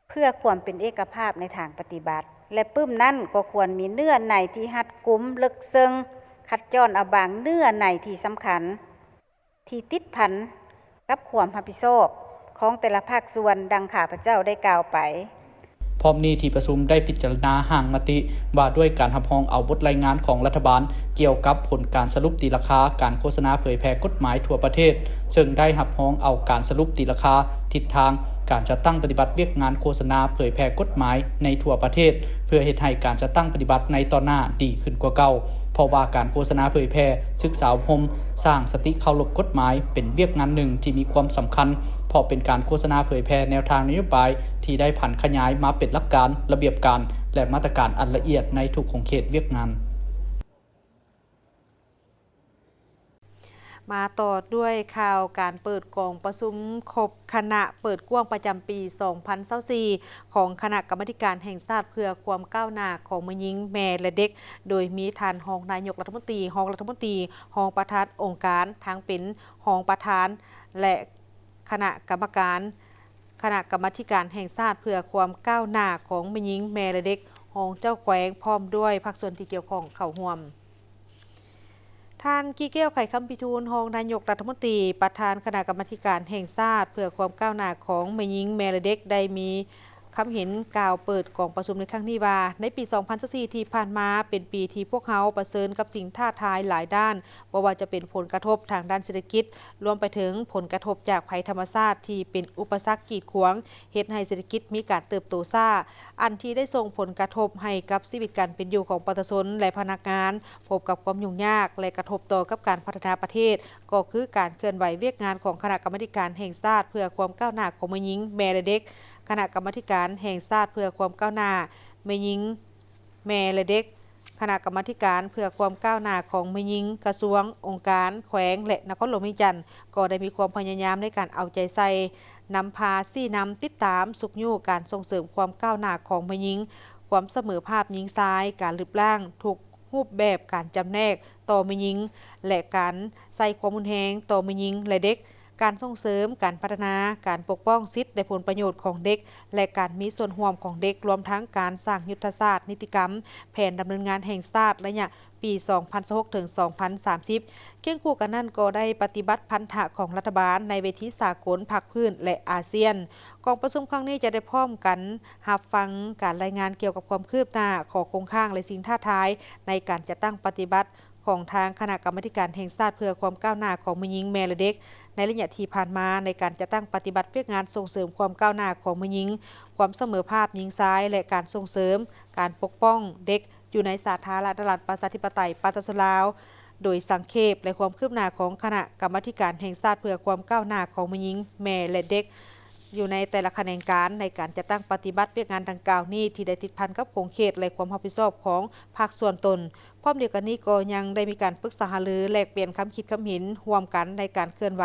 ເພື່ອຄວາມເປັນເອກະພາບໃນທາງປະຕິບັດ ແລະ ປຶ້ມນັ້ນກໍຄວນມີເນື້ອໃນທີ່ຮັດກຸມເລິກເຊິ່ງ, ຄັດຈ້ອນເອົາບາງເນື້ອໃນທີ່ສຳຄັນ ທີ່ຕິດພັນກັບຄວາມຮັບຜິດຊອບຂອງແຕ່ລະພາກສ່ວນ ດັ່ງຂ້າພະເຈົ້າໄດ້ກ່າວໄປ. ພ້ອມນີ້ ທີ່ປະຊຸມໄດ້ພິຈາລະນາຮ່າງມະຕິວ່າດ້ວຍການຮັບຮອງເອົາບົດລາຍງານຂອງລັດຖະບານກ່ຽວກັບຜົນການສະຫຼຸບຕີລາຄາການໂຄສະນາເຜີຍແຜ່ກົດໝາຍທົ່ວປະເທດ, ເຊິ່ງໄດ້ຮັບຮອງເອົາການສະຫຼຸບຕີລາຄາທິດທາງການຈັດຕັ້ງປະຕິບັດວຽກງານໂຄສະນາເຜີຍແຜ່ກົດໝາຍໃນທົ່ວປະເທດ ເພື່ອເຮັດໃຫ້ການຈັດຕັ້ງປະຕິບັດໃນຕໍ່ໜ້າດີຂຶ້ນກວ່າເກົ່າ, ເພາະວ່າການໂຄສະນາເຜີຍແຜ່, ສຶກສາອົບຮົມ, ສ້າງສະຕິເຄົາລົບກົດໝາຍ ເປັນວຽກງານໜຶ່ງທີ່ມີຄວາມສຳຄັນ, ເພາະເປັນການໂຄສະນາເຜີຍແຜ່ແນວທາງນະໂຍບາຍ ທີ່ໄດ້ຜັນຂະຫຍາຍມາເປັນຫຼັກການ, ລະບຽບການ ແລະ ມາດຕະການອັນລະອຽດໃນທຸກຂົງເຂດວຽກງານ. ມາຕໍ່ດ້ວຍຂ່າວການເປີດກອງປະຊຸມຄົບຄະນະເປີດກວ້າງປະຈຳປີສອງພັນຊາວສີ່ ຂອງຄະນະກຳມາທິການແຫ່ງຊາດເພື່ອຄວາມກ້າວໜ້າຂອງແມ່ຍິງ, ແມ່ ແລະ ເດັກ, ໂດຍມີທ່ານຮອງນາຍົກລັດຖະມົນຕີ, ຮອງລັດຖະມົນຕີ, ຮອງປະທານອົງການ, ທັງເປັນຮອງປະທານ ແລະ ຄະນະກຳມະການ ຄະນະກຳມາທິການແຫ່ງຊາດເພື່ອຄວາມກ້າວໜ້າຂອງແມ່ຍິງ, ແມ່ ແລະ ເດັກ, ຮອງເຈົ້າແຂວງ ພ້ອມດ້ວຍພາກສ່ວນທີ່ກ່ຽວຂ້ອງເຂົ້າຮ່ວມ. ທ່ານ ກີ້ແກ້ວ ໄຂຄຳພິທູນ, ຮອງນາຍົກລັດຖະມົນຕີ, ປະທານຄະນະກຳມາທິການແຫ່ງຊາດເພື່ອຄວາມກ້າວໜ້າຂອງແມ່ຍິງ, ແມ່ ແລະ ເດັກ ໄດ້ມີ ຄຳເຫັນກ່າວເປີດກອງປະຊຸມໃນຄັ້ງນີ້ວ່າ, ໃນປີສອງພັນຊາວສີ່ທີ່ຜ່ານມາເປັນປີທີ່ພວກເຮົາປະເຊີນກັບສິ່ງທ້າທາຍຫຼາຍດ້ານ, ບໍ່ວ່າຈະເປັນຜົນກະທົບທາງດ້ານເສດຖະກິດ, ລວມໄປເຖິງຜົນກະທົບຈາກໄພທຳມະຊາດທີ່ເປັນອຸປະສັກກີດຂວາງ ເຮັດໃຫ້ເສດຖະກິດມີການເຕີບໂຕຊ້າ, ອັນທີ່ໄດ້ສົ່ງຜົນກະທົບໃຫ້ກັບຊີວິດການເປັນຢູ່ຂອງປະຊາຊົນ ແລະ ພະນັກງານ ພົບກັບຄວາມຫຍຸ້ງຍາກ ແລະ ກະທົບຕໍ່ກັບການພັດທະນາປະເທດ, ກໍຄືການເຄື່ອນໄຫວວຽກງານຂອງຄະນະກຳມາທິການແຫ່ງຊາດເພື່ອຄວາມກ້າວໜ້າຂອງແມ່ຍິງ ແມ່ ແລະ ເດັກ, ຄະນະກຳມາທິການແຫ່ງຊາດເພື່ອຄວາມກ້າວໜ້າແມ່ຍິງ ແມ່ ແລະ ເດັກ, ຄະນະກຳມາທິການເພື່ອຄວາມກ້າວໜ້າຂອງແມ່ຍິງ, ກະຊວງ, ອົງການ, ແຂວງ ແລະ ນະຄອນຫຼວງວຽງຈັນ ກໍໄດ້ມີຄວາມພະຍາຍາມໃນການເອົາໃຈໃສ່, ນຳພາຊີ້ນຳ, ຕິດຕາມ, ຊຸກຍູ້ການສົ່ງເສີມຄວາມກ້າວໜ້າຂອງແມ່ຍິງ, ຄວາມສະເໝີພາບຍິງຊາຍ, ການລຶບລ້າງທຸກຮູບແບບການຈຳແນກຕໍ່ແມ່ຍິງ ແລະ ການໃຊ້ຄວາມຮຸນແຮງຕໍ່ແມ່ຍິງ ແລະ ເດັກ, ການສົ່ງເສີມ, ການພັດທະນາ, ການປົກປ້ອງສິດ ແລະ ຜົນປະໂຫຍດຂອງເດັກ ແລະ ການມີສ່ວນຮ່ວມຂອງເດັກ, ລວມທັງການສ້າງຍຸດທະສາດ, ນິຕິກຳ, ແຜນດຳເນີນງານແຫ່ງຊາດໄລຍະປີສອງພັນຊາວຫົກເຖິງສອງພັນສາມສິບ. ຄຽງຄູ່ກັນນັ້ນກໍໄດ້ປະຕິບັດພັນທະຂອງລັດຖະບານໃນເວທີສາກົນ, ພາກພື້ນ ແລະ ອາຊຽນ. ກອງປະຊຸມຄັ້ງນີ້ຈະໄດ້ພ້ອມກັນຮັບຟັງການລາຍງານກ່ຽວກັບຄວາມຄືບໜ້າ, ຂໍ້ຄົງຄ້າງ ແລະ ສິ່ງທ້າທາຍໃນການຈັດຕັ້ງປະຕິບັດ ຂອງທາງຄະນະກຳມາທິການແຫ່ງຊາດເພື່ອຄວາມກ້າວໜ້າຂອງແມ່ຍິງ ແມ່ ແລະ ເດັກ ໃນໄລຍະທີ່ຜ່ານມາ ໃນການຈັດຕັ້ງປະຕິບັດວຽກງານສົ່ງເສີມຄວາມກ້າວໜ້າຂອງແມ່ຍິງ, ຄວາມສະເໝີພາບຍິງຊາຍ ແລະ ການສົ່ງເສີມການປົກປ້ອງເດັກ ຢູ່ໃນສາທາລະນະລັດ ປະຊາທິປະໄຕ ປະຊາຊົນລາວ ໂດຍສັງເຂບ ແລະ ຄວາມຄືບໜ້າຂອງຄະນະກຳມາທິການແຫ່ງຊາດເພື່ອຄວາມກ້າວໜ້າຂອງແມ່ຍິງ, ແມ່ ແລະ ເດັກ ຢູ່ໃນແຕ່ລະຂະແໜງການ ໃນການຈັດຕັ້ງປະຕິບັດວຽກງານດັ່ງກ່າວນີ້ ທີ່ໄດ້ຕິດພັນກັບຂົງເຂດ ແລະ ຄວາມຮັບຜິດຊອບຂອງພາກສ່ວນຕົນ. ພ້ອມດຽວກັນນີ້ກໍຍັງໄດ້ມີການປຶກສາຫາລື ແລກປ່ຽນຄຳຄິດຄຳເຫັນຮ່ວມກັນໃນການເຄື່ອນໄຫວ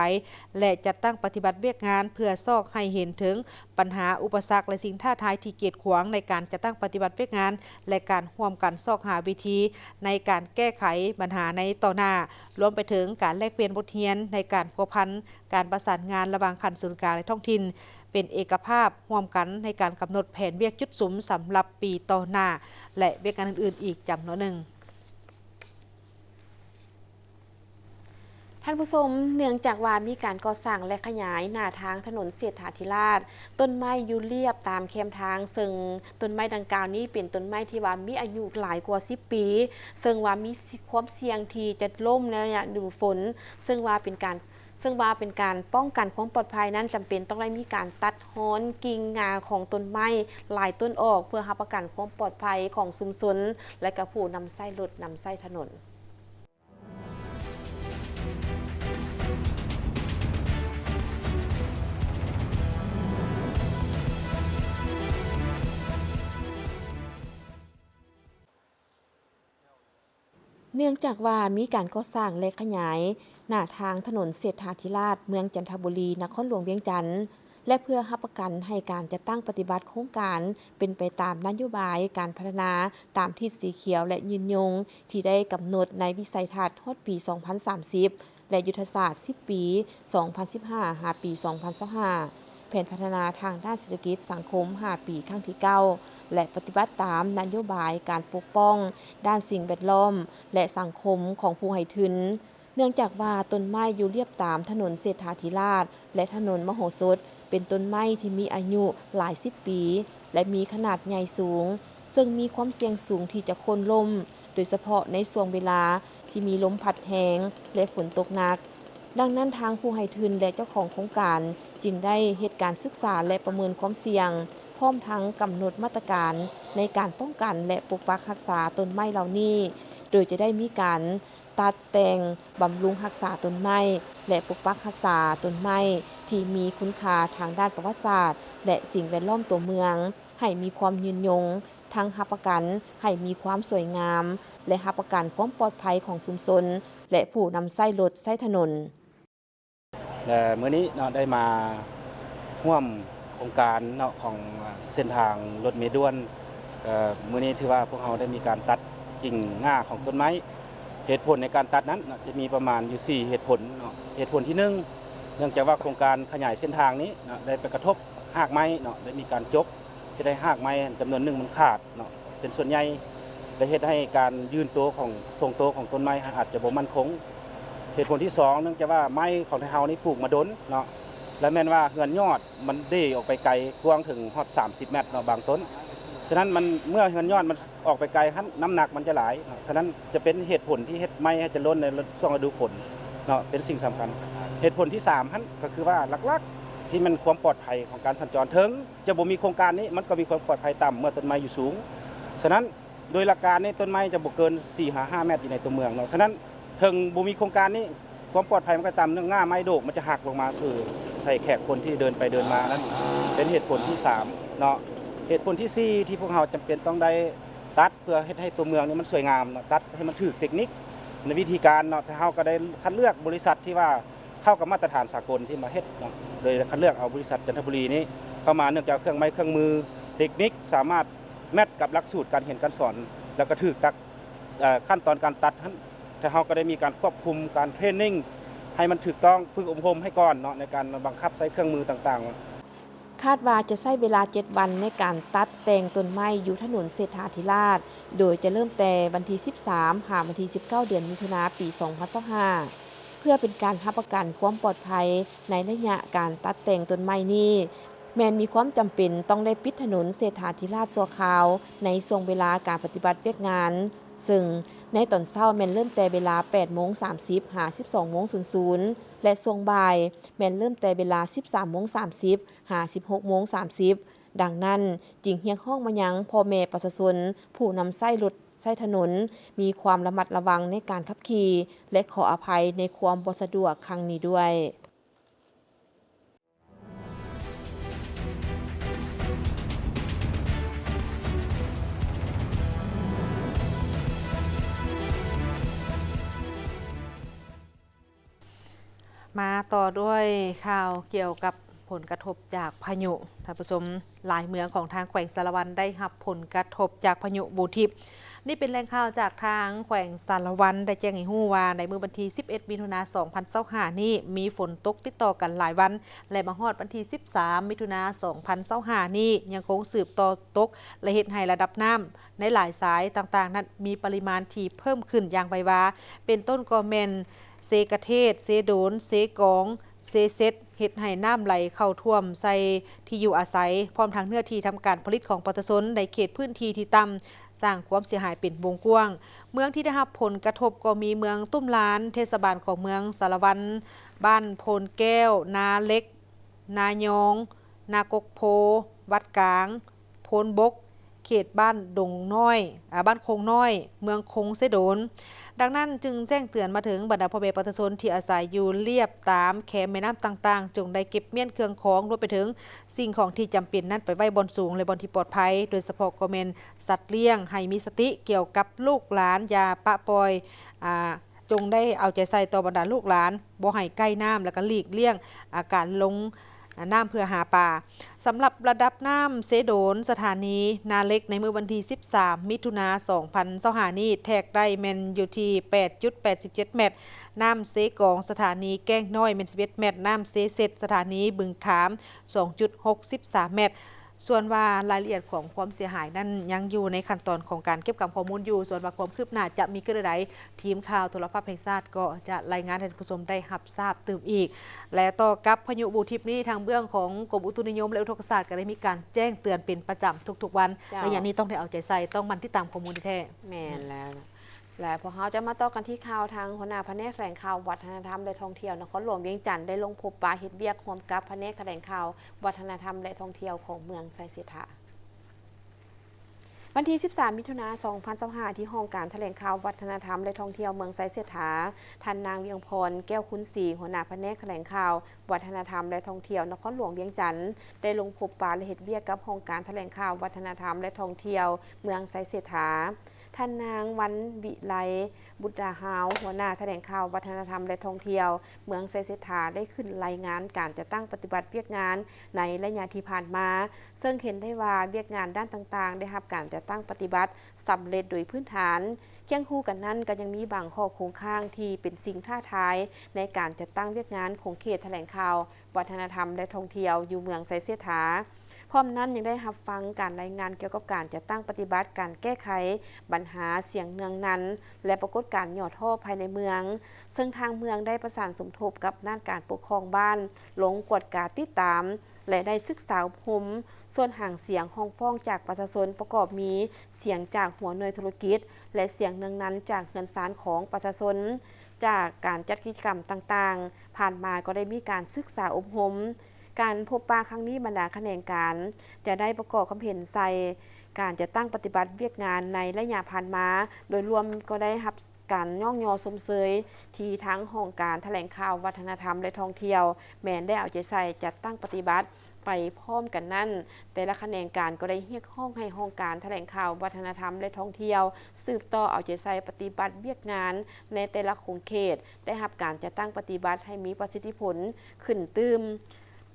ແລະ ຈັດຕັ້ງປະຕິບັດວຽກງານ ເພື່ອຊອກໃຫ້ເຫັນເຖິງ ບັນຫາ, ອຸປະສັກ ແລະ ສິ່ງທ້າທາຍທີ່ກີດຂວາງໃນການຈັດຕັ້ງປະຕິບັດວຽກງານ ແລະ ການຮ່ວມກັນຊອກຫາວິທີໃນການແກ້ໄຂບັນຫາໃນຕໍ່ໜ້າ, ລວມໄປເຖິງການແລກປ່ຽນບົດຮຽນໃນການພົວພັນການປະສານງານລະຫວ່າງຂັ້ນສູນກາງ ແລະ ທ້ອງຖິ່ນ ເປັນເອກະພາບຮ່ວມກັນໃນການກຳນົດແຜນວຽກຈຸດສຸມສຳລັບປີຕໍ່ໜ້າ ແລະ ວຽກງານອື່ນໆອີກຈຳນວນໜຶ່ງ. ທ່ານຜູ້ຊົມ, ເນື່ອງຈາກວ່າມີການກໍ່ສ້າງ ແລະ ຂະຫຍາຍໜ້າທາງຖະໜົນເສດຖາທິລາດ, ຕົ້ນໄມ້ຢູ່ລຽບຕາມແຄມທາງ, ເຊິ່ງຕົ້ນໄມ້ດັ່ງກ່າວນີ້ເປັນຕົ້ນໄມ້ທີ່ວ່າມີອາຍຸຫຼາຍກວ່າສິບປີ, ເຊິ່ງວ່າມີຄວາມສ່ຽງທີ່ຈະລົ້ມໃນໄລຍະລະດູຝົນ, ເຊິ່ງວ່າເປັນການ ເຊິ່ງວ່າເປັນການປ້ອງກັນຄວາມປອດໄພນັ້ນ ຈຳເປັນຕ້ອງໄດ້ມີການຕັດຮອນກິ່ງງ່າຂອງຕົ້ນໄມ້ຫຼາຍຕົ້ນອອກ ເພື່ອຮັບປະກັນຄວາມປອດໄພຂອງຊຸມຊົນ ແລະ ກະຜູ້ນຳໃຊ້ລົດນຳໃຊ້ຖະໜົນ. ເນື່ອງຈາກວ່າມີການກໍ່ສ້າງ ແລະ ຂະຫຍາຍໜ້າທາງຖະໜົນເສດຖາທິລາດ ເມືອງຈັນທະບູລີ ນະຄອນຫຼວງວຽງຈັນ ແລະ ເພື່ອຮັບປະກັນໃຫ້ການຈັດຕັ້ງປະຕິບັດໂຄງການເປັນໄປຕາມນະໂຍບາຍການພັດທະນາຕາມທິດສີຂຽວ ແລະ ຍືນຍົງ ທີ່ໄດ້ກຳນົດໃນວິໄສທັດຮອດປີສອງພັນສາມສິບ ແລະ ຍຸດທະສາດສິບປີ ສອງພັນສິບຫ້າ ຫາປີສອງພັນຊາວຫ້າ, ແຜນພັດທະນາທາງດ້ານເສດຖະກິດສັງຄົມຫ້າປີຄັ້ງທີເກົ້າ ແລະ ປະຕິບັດຕາມນະໂຍບາຍການປົກປ້ອງດ້ານສິ່ງແວດລ້ອມ ແລະ ສັງຄົມຂອງຜູ້ໃຫ້ທຶນ. ເນື່ອງຈາກວ່າຕົ້ນໄມ້ຢູ່ລຽບຕາມຖະໜົນເສດຖາທິລາດ ແລະ ຖະໜົນມະໂຫສົດ ເປັນຕົ້ນໄມ້ທີ່ມີອາຍຸຫຼາຍສິບປີ ແລະ ມີຂະໜາດໃຫຍ່ສູງ, ເຊິ່ງມີຄວາມສ່ຽງສູງທີ່ຈະໂຄ່ນລົ້ມ, ໂດຍສະເພາະໃນຊ່ວງເວລາທີ່ມີລົມພັດແຮງ ແລະ ຝົນຕົກໜັກ. ດັ່ງນັ້ນ, ທາງຜູ້ໃຫ້ທຶນ ແລະ ເຈົ້າຂອງໂຄງການຈຶ່ງໄດ້ເຮັດການສຶກສາ ແລະ ປະເມີນຄວາມສ່ຽງ, ພ້ອມທັງກຳນົດມາດຕະການໃນການປ້ອງກັນ ແລະ ປົກປັກຮັກສາຕົ້ນໄມ້ເຫຼົ່ານີ້, ໂດຍຈະໄດ້ມີການ ຕັດແຕ່ງ, ບຳລຸງຮັກສາຕົ້ນໄມ້ ແລະ ປົກປັກຮັກສາຕົ້ນໄມ້ທີ່ມີຄຸນຄ່າທາງດ້ານປະຫວັດສາດ ແລະ ສິ່ງແວດລ້ອມຕົວເມືອງ ໃຫ້ມີຄວາມຍືນຍົງ, ທັງຮັບປະກັນໃຫ້ມີຄວາມສວຍງາມ ແລະ ຮັບປະກັນຄວາມປອດໄພຂອງຊຸມຊົນ ແລະ ຜູ້ນຳໃຊ້ລົດໃຊ້ຖະໜົນ. ແລະ ມື້ນີ້ເນາະ ໄດ້ມາຮ່ວມໂຄງການເນາະ ຂອງເສັ້ນທາງລົດເມດ່ວນ. ເອີ ມື້ນີ້ຖືວ່າພວກເຮົາໄດ້ມີການຕັດກິ່ງງ່າຂອງຕົ້ນໄມ້. ເຫດຜົນໃນການຕັດນັ້ນເນາະ ຈະມີປະມານຢູ່ສີ່ເຫດຜົນເນາະ. ເຫດຜົນທີໜຶ່ງ ເນື່ອງຈາກວ່າໂຄງການຂະຫຍາຍເສັ້ນທາງນີ້ເນາະ ໄດ້ໄປກະທົບຮາກໄມ້ເນາະ ໄດ້ມີການຈົກ ເຮັດໃຫ້ຮາກໄມ້ຈຳນວນໜຶ່ງມັນຂາດເນາະ ເປັນສ່ວນໃຫຍ່ ແລະ ເຮັດໃຫ້ການຍືນໂຕຂອງ ຊົງໂຕຂອງຕົ້ນໄມ້ອາດຈະບໍ່ໝັ້ນຄົງ. ເຫດຜົນທີສອງ ເນື່ອງຈາກວ່າໄມ້ຂອງໄທເຮົານີ້ປູກມາດົນເນາະ ແລະແມ່ນວ່າເຮືອນຍອດມັນເດອອກໄປໄກກວ້າງເຖິງຮອດສາມສິບແມັດເນາະ ບາງຕົ້ນ. ສະນັ້ນມັນ ເມື່ອເຮືອນຍອດມັນອອກໄປໄກຫັ້ນ ນ້ຳໜັກມັນຈະຫຼາຍເນາະ. ສະນັ້ນຈະເປັນເຫດຜົນທີ່ເຮັດໄມ້ໃຫ້ຈະຫຼົ່ນໃນຊ່ວງລະດູຝົນເນາະ ເປັນສິ່ງສຳຄັນ. ເຫດຜົນທີສາມຫັ້ນ ກໍຄືວ່າຫຼັກໆ ທີ່ແມ່ນຄວາມປອດໄພຂອງການສັນຈອນ ເຖິງຈະບໍ່ມີໂຄງການນີ້ ມັນກໍມີຄວາມປອດໄພຕ່ຳເມື່ອຕົ້ນໄມ້ຢູ່ສູງ. ສະນັ້ນ ໂດຍຫຼັກການນີ້ ຕົ້ນໄມ້ຈະບໍ່ເກີນສີ່ຫາຫ້າແມັດຢູ່ໃນຕົວເມືອງເນາະ. ສະນັ້ນ ເຖິງບໍ່ມີໂຄງການນີ້ ຄວາມປອດໄພມັນກໍຕ່ຳ ເນື່ອງງ່າໄມ້ໂດກມັນຈະຫັກລົງມາສູ່ ໃສ່ແຂກຄົນທີ່ເດີນໄປເດີນມານັ້ນ ເປັນເຫດຜົນທີສາມເນາະ. ເຫດຜົນທີສີ່ ທີ່ພວກເຮົາຈຳເປັນຕ້ອງໄດ້ຕັດ ເພື່ອເຮັດໃຫ້ຕົວເມືອງນີ້ມັນສວຍງາມເນາະ ຕັດໃຫ້ມັນຖືກເຕັກນິກ ໃນວິທີການເນາະ. ເຮົາກໍໄດ້ຄັດເລືອກບໍລິສັດທີ່ວ່າເຂົ້າກັບມາດຕະຖານສາກົນທີ່ມາເຮັດເນາະ ໂດຍໄດ້ຄັດເລືອກເອົາບໍລິສັດຈັນທະບູລີນີ້ເຂົ້າມາ ເນື່ອງຈາກເຄື່ອງໄມ້ເຄື່ອງມືເຕັກນິກສາມາດແມັດກັບຫຼັກສູດການຮຽນການສອນ ແລ້ວກໍຖືກຕັກ ເອີ ຂັ້ນຕອນການຕັດຫັ້ນ ແຕ່ເຮົາກໍໄດ້ມີການຄວບຄຸມ ການເທຣນນິງໃຫ້ມັນຖືກຕ້ອງ ຝຶກອົບຮົມໃຫ້ກ່ອນເນາະ ໃນການບັງຄັບໃຊ້ເຄື່ອງມືຕ່າງໆ. ຄາດວ່າຈະໃຊ້ເວລາເຈັດວັນໃນການຕັດແຕ່ງຕົ້ນໄມ້ຢູ່ຖະໜົນເສດຖາທິລາດ ໂດຍຈະເລີ່ມແຕ່ວັນທີສິບສາມ ຫາວັນທີສິບເກົ້າ ເດືອນມິຖຸນາ ປີສອງພັນຊາວຫ້າ. ເພື່ອເປັນການຮັບປະກັນຄວາມປອດໄພໃນໄລຍະການຕັດແຕ່ງຕົ້ນໄມ້ນີ້ ແມ່ນມີຄວາມຈຳເປັນຕ້ອງໄດ້ປິດຖະໜົນເສດຖາທິລາດຊົ່ວຄາວໃນຊ່ວງເວລາການປະຕິບັດວຽກງານ, ເຊິ່ງໃນຕອນເຊົ້າແມ່ນເລີ່ມແຕ່ເວລາແປດໂມງສາມສິບ ຫາສິບສອງໂມງສູນສູນ ແລະ ຊ່ວງບ່າຍແມ່ນເລີ່ມແຕ່ເວລາສິບສາມໂມງສາມສິບ ຫາສິບຫົກໂມງສາມສິບ. ດັ່ງນັ້ນ, ຈຶ່ງຮຽກຮ້ອງມາຍັງພໍ່ແມ່ປະຊາຊົນຜູ້ນຳໃຊ້ລົດໃຊ້ຖະໜົນ ມີຄວາມລະມັດລະວັງໃນການຂັບຂີ່ ແລະ ຂໍອະໄພໃນຄວາມບໍ່ສະດວກຄັ້ງນີ້ດ້ວຍ. ມາຕໍ່ດ້ວຍຂ່າວກ່ຽວກັບຜົນກະທົບຈາກພາຍຸ. ທ່ານຜູ້ຊົມ, ຫຼາຍເມືອງຂອງທາງແຂວງສາລະວັນໄດ້ຮັບຜົນກະທົບຈາກພາຍຸບູທິບ. ນີ້ເປັນແຫຼ່ງຂ່າວຈາກທາງແຂວງສາລະວັນໄດ້ແຈ້ງໃຫ້ຮູ້ວ່າ ໃນມື້ວັນທີສິບເອັດ ມິຖຸນາ ສອງພັນຊາວຫ້ານີ້ ມີຝົນຕົກຕິດຕໍ່ກັນຫຼາຍວັນ ແລະ ມາຮອດວັນທີສິບສາມ ມິຖຸນາ ສອງພັນຊາວຫ້ານີ້ ຍັງຄົງສືບຕໍ່ຕົກ ແລະ ເຮັດໃຫ້ລະດັບນ້ຳໃນຫຼາຍສາຍຕ່າງໆນັ້ນ ມີປະລິມານທີ່ເພີ່ມຂຶ້ນຢ່າງໄວວາ, ເປັນຕົ້ນກໍແມ່ນເຊກະເທດ, ເຊໂດນ, ເຊກອງ, ເຊເຊັດ ເຮັດໃຫ້ນ້ຳໄຫຼເຂົ້າຖ້ວມໃສ່ທີ່ຢູ່ອາໄສ, ພ້ອມທັງເນື້ອທີ່ທຳການຜະລິດຂອງປະຊາຊົນໃນເຂດພື້ນທີ່ທີ່ຕ່ຳ, ສ້າງຄວາມເສຍຫາຍເປັນວົງກວ້າງ. ເມືອງທີ່ໄດ້ຮັບຜົນກະທົບກໍມີເມືອງຕຸ້ມລານ, ເທດສະບານຂອງເມືອງສາລະວັນ, ບ້ານໂພນແກ້ວ, ນາເຫຼັກ, ນາຍອງ, ນາກົກໂພ, ວັດກາງ, ໂພນບົກ, ເຂດບ້ານດົງນ້ອຍ, ອາ, ບ້ານຄົງນ້ອຍ, ເມືອງຄົງເຊໂດນ. ດັ່ງນັ້ນຈຶ່ງແຈ້ງເຕືອນມາເຖິງບັນດາພໍ່ແມ່ປະຊາຊົນທີ່ອາໄສຢູ່ລຽບຕາມແຄມແມ່ນ້ຳຕ່າງໆ, ຈົ່ງໄດ້ເກັບມ້ຽນເຄື່ອງຂອງ, ລວມໄປເຖິງສິ່ງຂອງທີ່ຈຳເປັນນັ້ນໄປໄວ້ບ່ອນສູງ ແລະ ບ່ອນທີ່ປອດໄພ, ໂດຍສະເພາະກໍແມ່ນສັດລ້ຽງ, ໃຫ້ມີສະຕິກ່ຽວກັບລູກຫຼານ, ຢ່າປະປ່ອຍ, ອາ, ຈົ່ງໄດ້ເອົາໃຈໃສ່ຕໍ່ບັນດາລູກຫຼານ, ບໍ່ໃຫ້ໃກ້ນ້ຳ ແລ້ວກໍຫຼີກລ່ຽງ ອາ, ການລົງ, ອາ, ນ້ຳເພື່ອຫາປາ. ສຳລັບລະດັບນ້ຳເຊໂດນ, ສະຖານີນາເຫຼັກ ໃນມື້ວັນທີສິບສາມ ມິຖຸນາ ສອງພັນຊາວຫ້ານີ້ ແທກໄດ້ແມ່ນຢູ່ທີ່ແປດຈຸດແປດສິບເຈັດແມັດ, ນ້ຳເຊກອງ ສະຖານີແກ້ງນ້ອຍ ແມ່ນສິບເອັດແມັດ, ນ້ຳເຊເຊັດ ສະຖານີບຶງຂາມ ສອງຈຸດຫົກສິບສາມແມັດ. ສ່ວນວ່າລາຍລະອຽດຂອງຄວາມເສຍຫາຍນັ້ນຍັງຢູ່ໃນຂັ້ນຕອນຂອງການເກັບກຳຂໍ້ມູນຢູ່, ສ່ວນວ່າຄວາມຄືບໜ້າຈະມີຄືນໃດ, ທີມຂ່າວໂທລະພາບແຫ່ງຊາດກໍຈະລາຍງານໃຫ້ທ່ານຜູ້ຊົມໄດ້ຮັບຊາບຕື່ມອີກ. ແລະ ຕໍ່ກັບພາຍຸບູທິບນີ້, ທາງເບື້ອງຂອງກົມອຸຕຸນິຍົມ ແລະ ອຸທົກກະສາດກໍໄດ້ມີການແຈ້ງເຕືອນເປັນປະຈຳທຸກໆວັນ. ເຈົ້າ. ໄລຍະນີ້ຕ້ອງໄດ້ເອົາໃຈໃສ່, ຕ້ອງໝັ່ນຕິດຕາມຂໍ້ມູນແທ້ໆ. ແມ່ນແລ້ວ. ແລະ ພວກເຮົາຈະມາຕໍ່ກັນທີ່ຂ່າວທາງຫົວໜ້າພະແນກຖະແຫຼງຂ່າວວັດທະນະທຳ ແລະ ທ່ອງທ່ຽວນະຄອນຫຼວງວຽງຈັນ ໄດ້ລົງພົບປະເຮັດວຽກຮ່ວມກັບພະແນກຖະແຫຼງຂ່າວວັດທະນະທຳ ແລະ ທ່ອງທ່ຽວຂອງເມືອງໄຊເສດຖາ. ວັນທີສິບສາມ ມິຖຸນາ ສອງພັນຊາວຫ້າ ທີ່ຫ້ອງການຖະແຫຼງຂ່າວວັດທະນະທຳ ແລະ ທ່ອງທ່ຽວເມືອງໄຊເສດຖາ, ທ່ານນາງ ວຽງພອນ ແກ້ວຄຸນສີ ຫົວໜ້າພະແນກຖະແຫຼງຂ່າວວັດທະນະທຳ ແລະ ທ່ອງທ່ຽວນະຄອນຫຼວງວຽງຈັນ ໄດ້ລົງພົບປະ ແລະ ເຮັດວຽກກັບຫ້ອງການຖະແຫຼງຂ່າວວັດທະນະທຳ ແລະ ທ່ອງທ່ຽວເມືອງໄຊເສດຖາ. ທ່ານນາງ ວັນວິໄລ ບຸດດາຮາວ ຫົວໜ້າຖະແຫຼງຂ່າວວັດທະນະທຳ ແລະ ທ່ອງທ່ຽວເມືອງໄຊເສດຖາ ໄດ້ຂຶ້ນລາຍງານການຈັດຕັ້ງປະຕິບັດວຽກງານໃນໄລຍະທີ່ຜ່ານມາ, ເຊິ່ງເຫັນໄດ້ວ່າວຽກງານດ້ານຕ່າງໆ ໄດ້ຮັບການຈັດຕັ້ງປະຕິບັດສຳເລັດໂດຍພື້ນຖານ. ຄຽງຄູ່ກັນນັ້ນ, ກໍຍັງມີບາງຂໍ້ຄົງຄ້າງທີ່ເປັນສິ່ງທ້າທາຍໃນການຈັດຕັ້ງວຽກງານຂົງເຂດຖະແຫຼງຂ່າວ ວັດທະນະທຳ ແລະ ທ່ອງທ່ຽວຢູ່ເມືອງໄຊເສດຖາ. ພ້ອມນັ້ນຍັງໄດ້ຮັບຟັງການລາຍງານກ່ຽວກັບການຈັດຕັ້ງປະຕິບັດການແກ້ໄຂບັນຫາສຽງເນືອງນັນ ແລະ ປາກົດການຫຍໍ້ທໍ້ພາຍໃນເມືອງ, ເຊິ່ງທາງເມືອງໄດ້ປະສານສົມທົບກັບອຳນາດການປົກຄອງບ້ານ ລົງກວດກາຕິດຕາມ ແລະ ໄດ້ສຶກສາອົບຮົມ. ສ່ວນຫາງສຽງຮ້ອງຟ້ອງຈາກປະຊາຊົນປະກອບມີສຽງຈາກຫົວໜ່ວຍທຸລະກິດ ແລະ ສຽງເນືອງນັນຈາກເຮືອນຊານຂອງປະຊາຊົນ ຈາກການຈັດກິດຈະກຳຕ່າງໆ ຜ່ານມາກໍໄດ້ມີການສຶກສາອົບຮົມ. ການພົບປະຄັ້ງນີ້ ບັນດາຂະແໜງການຈະໄດ້ປະກອບຄຳເຫັນໃສ່ການຈັດຕັ້ງປະຕິບັດວຽກງານໃນໄລຍະຜ່ານມາ. ໂດຍລວມກໍໄດ້ຮັບການຍ້ອງຍໍຊົມເຊີຍທີ່ທາງຫ້ອງການຖະແຫຼງຂ່າວ ວັດທະນະທຳ ແລະ ທ່ອງທ່ຽວ ແມ່ນໄດ້ເອົາໃຈໃສ່ຈັດຕັ້ງປະຕິບັດ. ໄປພ້ອມກັນນັ້ນ, ແຕ່ລະຂະແໜງການກໍໄດ້ຮຽກຮ້ອງໃຫ້ຫ້ອງການຖະແຫຼງຂ່າວ ວັດທະນະທຳ ແລະ ທ່ອງທ່ຽວ ສືບຕໍ່ເອົາໃຈໃສ່ປະຕິບັດວຽກງານໃນແຕ່ລະຂົງເຂດ ໄດ້ຮັບການຈັດຕັ້ງປະຕິບັດໃຫ້ມີປະສິດທິຜົນຂຶ້ນຕື່ມ.